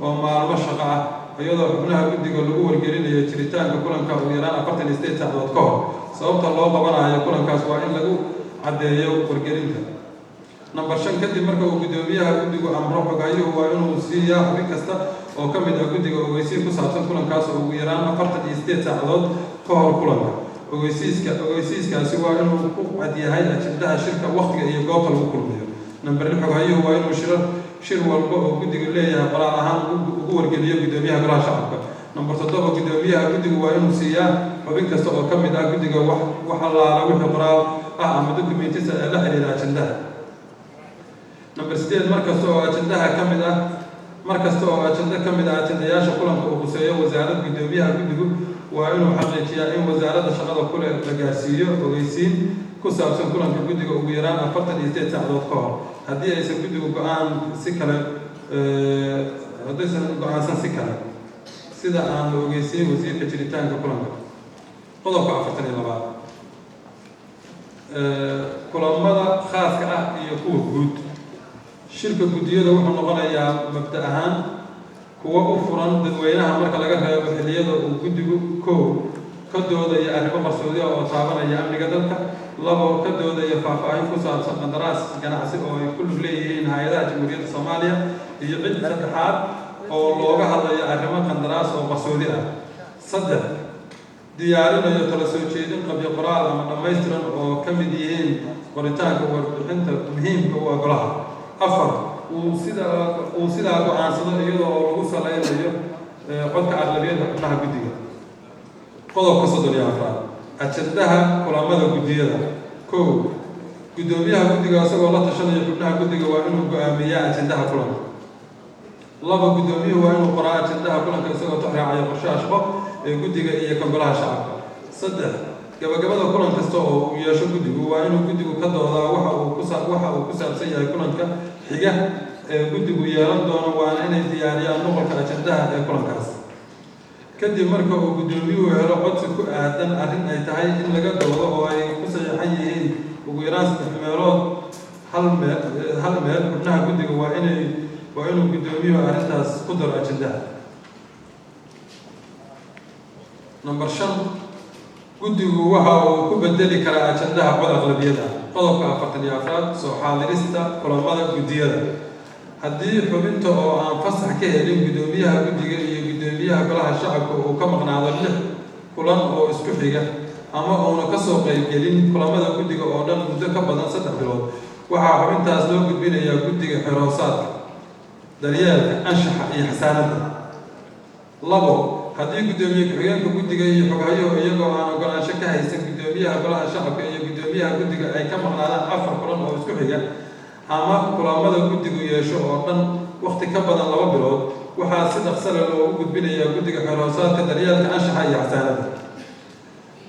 S6: oo maalmo shaqo ah, iyadoo xubnaha guddiga lagu wargelinayo jiritaanka kulanka ugu yaraan 48 saacadood ka hor. Sababta loo qabanayo kulankaas waa in lagu caddeeyo wargelinta. Number 5, kadib marka uu guddoomiyaha guddigu amro, xoghayuhu waa inuu siiyaa xubin kasta oo ka mid ah guddiga ogeysiin ku saabsan kulankaas oo ugu yaraan 48 saacadood ka hor kulanka. Ogeysiiskaasi waa inuu ku cad yahay ajendaha shirka, waqtiga iyo goobta lagu kulmayo. Number 6, xoghayuhu waa inuu shir walba oo guddigu leeyahay qoraal ahaan ugu wargeliyo guddoomiyaha golaha shacabka. Number 7, guddoomiyaha guddigu waa inuu siiyaa xubin kasta oo ka mid ah guddiga wax allaala wixii qoraal ah ama documents ee la xiriira ajendaha. Number 8, mar kasta oo ajenda ka mid ah ajendayaasha kulanka uu khuseeyo wasaarad, guddoomiyaha guddigu waa inuu xaqiijiyaa in wasaaradda shaqada ku leh la gaarsiiyo ogeysiin ku saabsan kulanka guddiga ugu yaraan 48 saacadood ka hor, haddii aysan guddigu go'aan si kale haddaysan go'aansan si kale, sida aan la ogeysiin wasiirka jiritaanka kulanka. Qodobka 42aad, kulamada khaaska ah iyo kuwa guud. Shirka guddiyada wuxuu noqonayaa mabda ahaan kuwa u furan dadweynaha, marka laga reebo xilliyada uu guddigu: kow, ka doodaya arrimo qarsoodi ah oo taabanaya amniga dalka; labo, ka doodaya faahfaahin ku saabsan qandaraas ganacsi oo ay ku lug leeyihiin hay-adaha Jamhuuriyadda Soomaaliya iyo cid saddexaad oo looga hadlayo arrimo qandaraas oo qarsoodi ah; saddex, diyaarinayo tala soo jeedin qabyo qoraal ama dhammaystiran oo ka mid yihiin qoritaanka warbixinta muhiimka u ah golaha; afar, uu sidaa go-aansado iyadoo oo lagu saleynayo codka aqlabiyadda xubnaha guddiga. Qodobka 34aad, ajandaha kulamada guddiyada. Kow, guddoomiyaha guddiga, isagoo la tashanaya xubnaha guddiga, waa inuu go-aamiyaa ajandaha kulanka. Laba, guddoomiyuhu waa inuu qoraa ajandaha kulanka isagoo tixraacaya qorshaha shaqo ee guddiga iyo kan golaha shacabka. Saddex, gabagabada kulan kasta oo uu yeesho guddigu waa inuu guddigu ka doodaa waxa uu ku saabsan yahay kulanka xiga ee guddigu yeelan doono, waana inay diyaariyaan nuqulka ajandaha ee kulankaas. Kadib marka uu guddoomiyuhu helo codsi ku aadan arrin ay tahay in laga doodo oo ay ku saxiixan yihiin ugu yaraan saddex meelood hal meel xubnaha guddiga, waa inuu guddoomiyuhu arrintaas ku daro ajandaha. Number shan, guddigu waxa uu ku bedeli karaa ajandaha cod aqlabiyada. Qodobka 44aad, soo xaadirista kulamada guddiyada. Haddii xubinta oo aan fasax ka helin guddoomiyaha guddiga iyo guddoomiyaha golaha shacabka uu ka maqnaado lix kulan oo isku xiga ama uuna kasoo qaybgelin kulamada guddiga oo dhan muddo ka badan 3 bilood, waxaa xubintaas loo gudbinayaa guddiga xeroosaadka, daryeelka, anshaxa iyo xasaanadda. Labo, haddii guddoomiye ku-xigeenka guddiga iyo xoghayuhu, iyagoo aan ogolaansho ka haysan guddoomiyaha golaha shacabka iyo guddoomiyaha guddiga, ay ka maqnaadaan afar kulan oo isku xiga ama kulamada guddigu yeesho oo dhan wakhti ka badan 2 bilood, waxaa si dhaqso leh loogu gudbinayaa guddiga xeroosaadka, daryeelka, anshaxa iyo xasaanadda.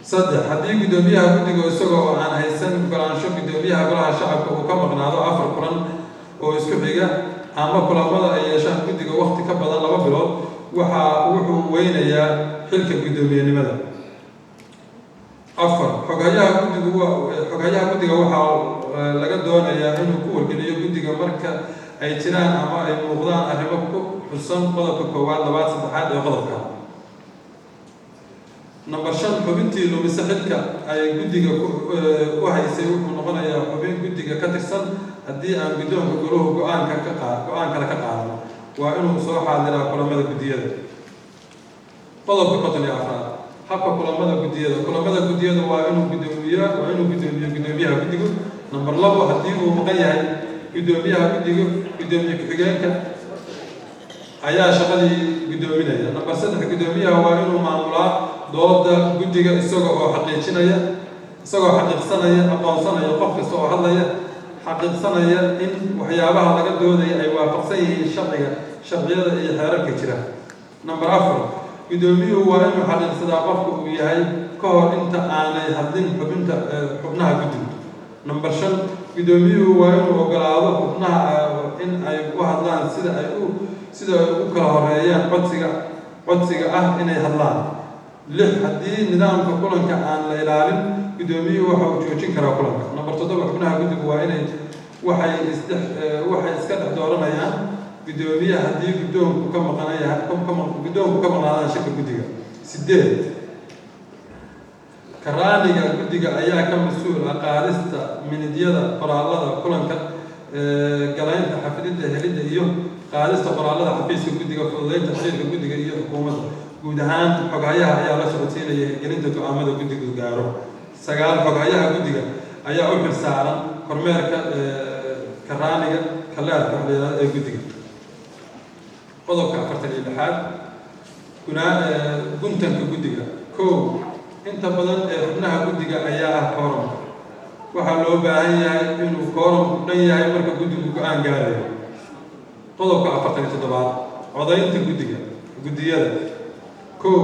S6: Saddex, haddii guddoomiyaha guddiga, isagoo oo aan haysan ogolaansho guddoomiyaha golaha shacabka, uu ka maqnaado afar kulan oo isku xiga ama kulamada ay yeeshaan guddiga wakhti ka badan 2 bilood, wuxuu weynayaa xilka guddoomiyenimada. Afar, xoghayaha guddiga waxaa laga doonayaa inuu ku wargeliyo guddiga marka ay jiraan ama ay muuqdaan arrimo ku xusan qodobka koowaad, labaad, saddexaad ee qodobka. Number shan, xubintii lumisa xilka ay guddiga u haysay wuxuu noqonayaa xubin guddiga ka tirsan haddii aan guddoonka goluhu go-aanka ka qaa go-aan kale ka qaadan. Waa inuu soo xaadiraa kulamada guddiyada. Qodobka 54aad, habka kulamada guddiyada. Kulamada guddiyada waa inuu guddoomiyo guddoomiyaha guddigu. Number labo, haddii uu maqan yahay guddoomiyaha guddiga, guddoomiye ku-xigeenka ayaa shaqadii guddoominaya. Number saddex, guddoomiyaha waa inuu maamulaa dooda guddiga isaga oo xaqiijinaya, isagoo xaqiiqsanaya, aqoonsanaya qof kasta oo hadlaya, xaqiiqsanaya in waxyaabaha laga doodaya ay waafaqsan yihiin sharciga, sharciyada iyo xeerarka jira. Number afar, guddoomiyuhu waa inuu xaqiiqsadaa qofka uu yahay ka hor inta aanay hadlin xubnaha guddigu. Number shan, guddoomiyuhu waa inuu ogolaado xubnaha in ay u hadlaan sida ay u kala horeeyaan codsiga ah inay hadlaan. Lix, haddii nidaamka kulanka aan la ilaalin, guddoomiyuhu waxa uu joojin karaa kulanka. Number toddoba, xubnaha guddigu waa inay waxay isdhex waxay iska dhex dooranayaan guddoomiye haddii guddoonku ka maqnaadaan shirka guddiga. Sideed, karaaniga guddiga ayaa ka mas-uul ah qaadista minidyada qoraallada kulanka, galaynta, xafididda, helidda iyo qaadista qoraallada xafiiska guddiga, fududeynta xiriirka guddiga iyo xukuumadda guud ahaan. Xoghayaha ayaa la socodsiinaya hirgelinta go-aamada guddigu gaaro. Sagaal, xoghayaha guddiga ayaa u xil saaran kormeerka karaaniga kaleerka ee guddiga. Qodobka 46aad, guntanka guddiga. Kow, inta badan ee xubnaha guddiga ayaa ah kooramka. Waxaa loo baahan yahay inuu kooramku dhan yahay marka guddigu go-aan gaarayo. Qodobka 47aad, codaynta guddiyada. Kow,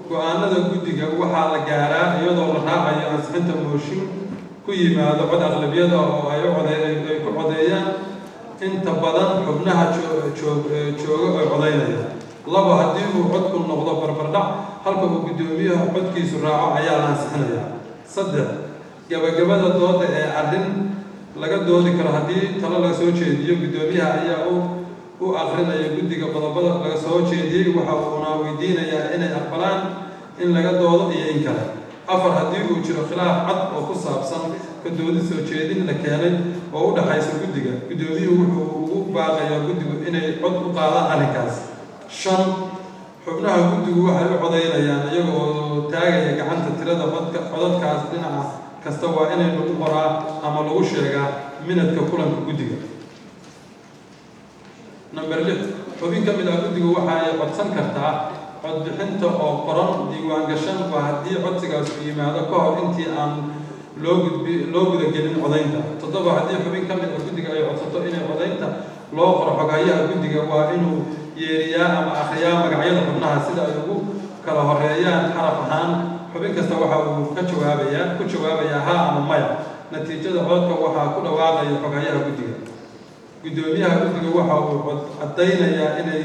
S6: go-aanada guddiga waxaa la gaaraa iyadoo la raacayo ansixinta mooshin ku yimaado cod aqlabiyada oo ay ku codeeyaan inta badan xubnaha jooga oo codaynaya. Labo, haddii uu codku noqdo barbardhac, halka uu guddoomiyaha codkiisu raaco ayaa la ansixinayaa. Saddex, gabagabada dooda ee arrin Laga doodi karo haddii talo laga soo jeediyo. Guddoomiyaha ayaa u akrinaya guddiga qodobada laga soo jeediyey, waxa uuna weydiinayaa inay aqbalaan in laga doodo iyo in kale. Afar, haddii uu jiro khilaaf cad oo ku saabsan ka doodi soo jeedin la keenay oo u dhaxaysa guddiga, guddoomiyuhu wuxuu ugu baaqayaa guddigu inay cod u qaadaan arrinkaas. Shan, xubnaha guddigu waxay u codaynayaan iyaga oo taagaya gacanta. Tirada codka codadkaas dhinaca kasta waa inay lagu qoraa ama lagu sheegaa minadka kulanka guddiga. Number lix, xubin ka mid ah guddigu waxa ay codsan kartaa codbixinta oo qoran diiwaan gashan, waa haddii codsigaas uu yimaado ka hor intii aan loo gudbi loo gudagelin codaynta. Toddoba, haddii xubin ka mid ah guddiga ay codsato inay codaynta loo qoro, xoghayaha guddiga waa inuu yeeriyaa ama akhriyaa magacyada xubnaha sida ay ugu kala horeeyaan xaraf ahaan. Xubin kasta waxa uu ka jawaabayaa ku jawaabayaa haa ama maya. Natiijada codka waxaa ku dhawaaqaya xoghayaha guddiga. Guddoomiyaha guddiga waxa uu caddaynayaa inay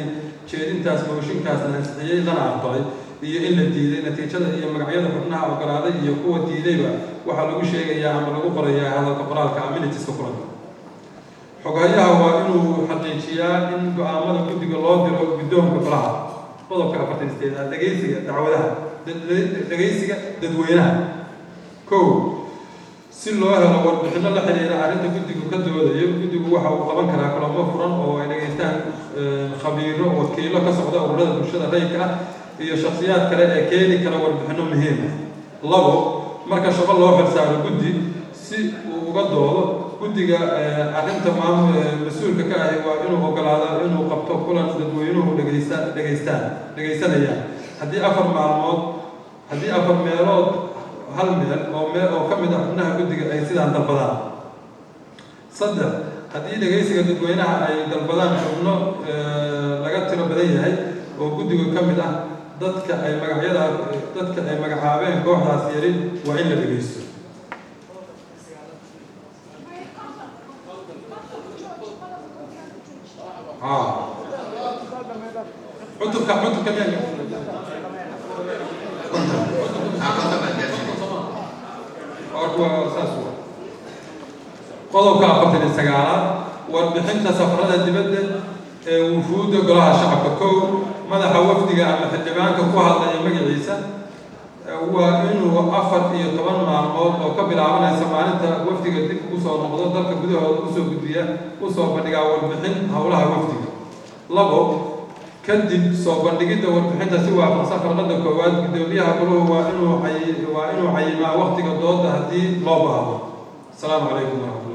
S6: jeedintaas mooshinkaas la ansixiyey lana aqbalay iyo in la diiday. Natiijada iyo magacyada xubnaha ogolaaday iyo kuwa diidayba waxaa lagu sheegayaa ama lagu qorayaa hadalka qoraalka ah, minutes-ka kulanka. Xoghayaha waa inuu xaqiijiyaa in go'aamada guddiga loo diro guddoonka golaha. Qodobka 48aad, dhegeysiga dacwadaha, dhegeysiga dadweynaha. Kow, si loo helo warbixinno la xiriira arrinta guddigu ka doodayo, guddigu waxa uu qaban karaa kulamo furan oo ay dhegeystaan khabiiro, wakiilo ka socda ururada bulshada rayidka ah iyo shakhsiyaad kale ee keeni kara warbixinno muhiim ah. Labo, marka shaqo loo xilsaaro guddi si uu uga doodo, guddiga arrinta mas-uulka ka ahi waa inuu ogolaado inuu qabto kulan dadweynuhu dhegeysta dhegeystaan dhegeysanayaan haddii afar meelood hal meel oo meel oo ka mid ah xubnaha guddiga ay sidaan dalbadaan. Saddex, haddii dhegeysiga dadweynaha ay dalbadaan xubno laga tiro badan yahay oo guddiga ka mid ah, dadka ay magacaabeen kooxdaas yari waa in la dhegeysto.
S5: May 50, 50 ku jooji, qodobka 50aad ku jooji.
S6: Haa, cutubka miyaa?
S2: 50, haa, 50 baad gaarsiinay.
S6: Waa saas wa. Qodobka 49aad, warbixinta safarada dibadda ee wufuudda golaha shacabka. Kow, madaxa wafdiga ama xildhibaanka ku hadlaya magaciisa waa inuu 14 maalmood oo ka bilaabanaysa maalinta wafdiga dib ugu soo noqdo dalka gudahooda usoo gudbiya usoo bandhigaa warbixin howlaha wafdiga. Labo, kadib soo bandhigidda warbixinta si waafaqsan farqada koowaad, guddoomiyaha goluhu waa inuu cayimaa waqtiga dooda haddii loo baahdo. Asalaamu calaykum waraxmatullahi.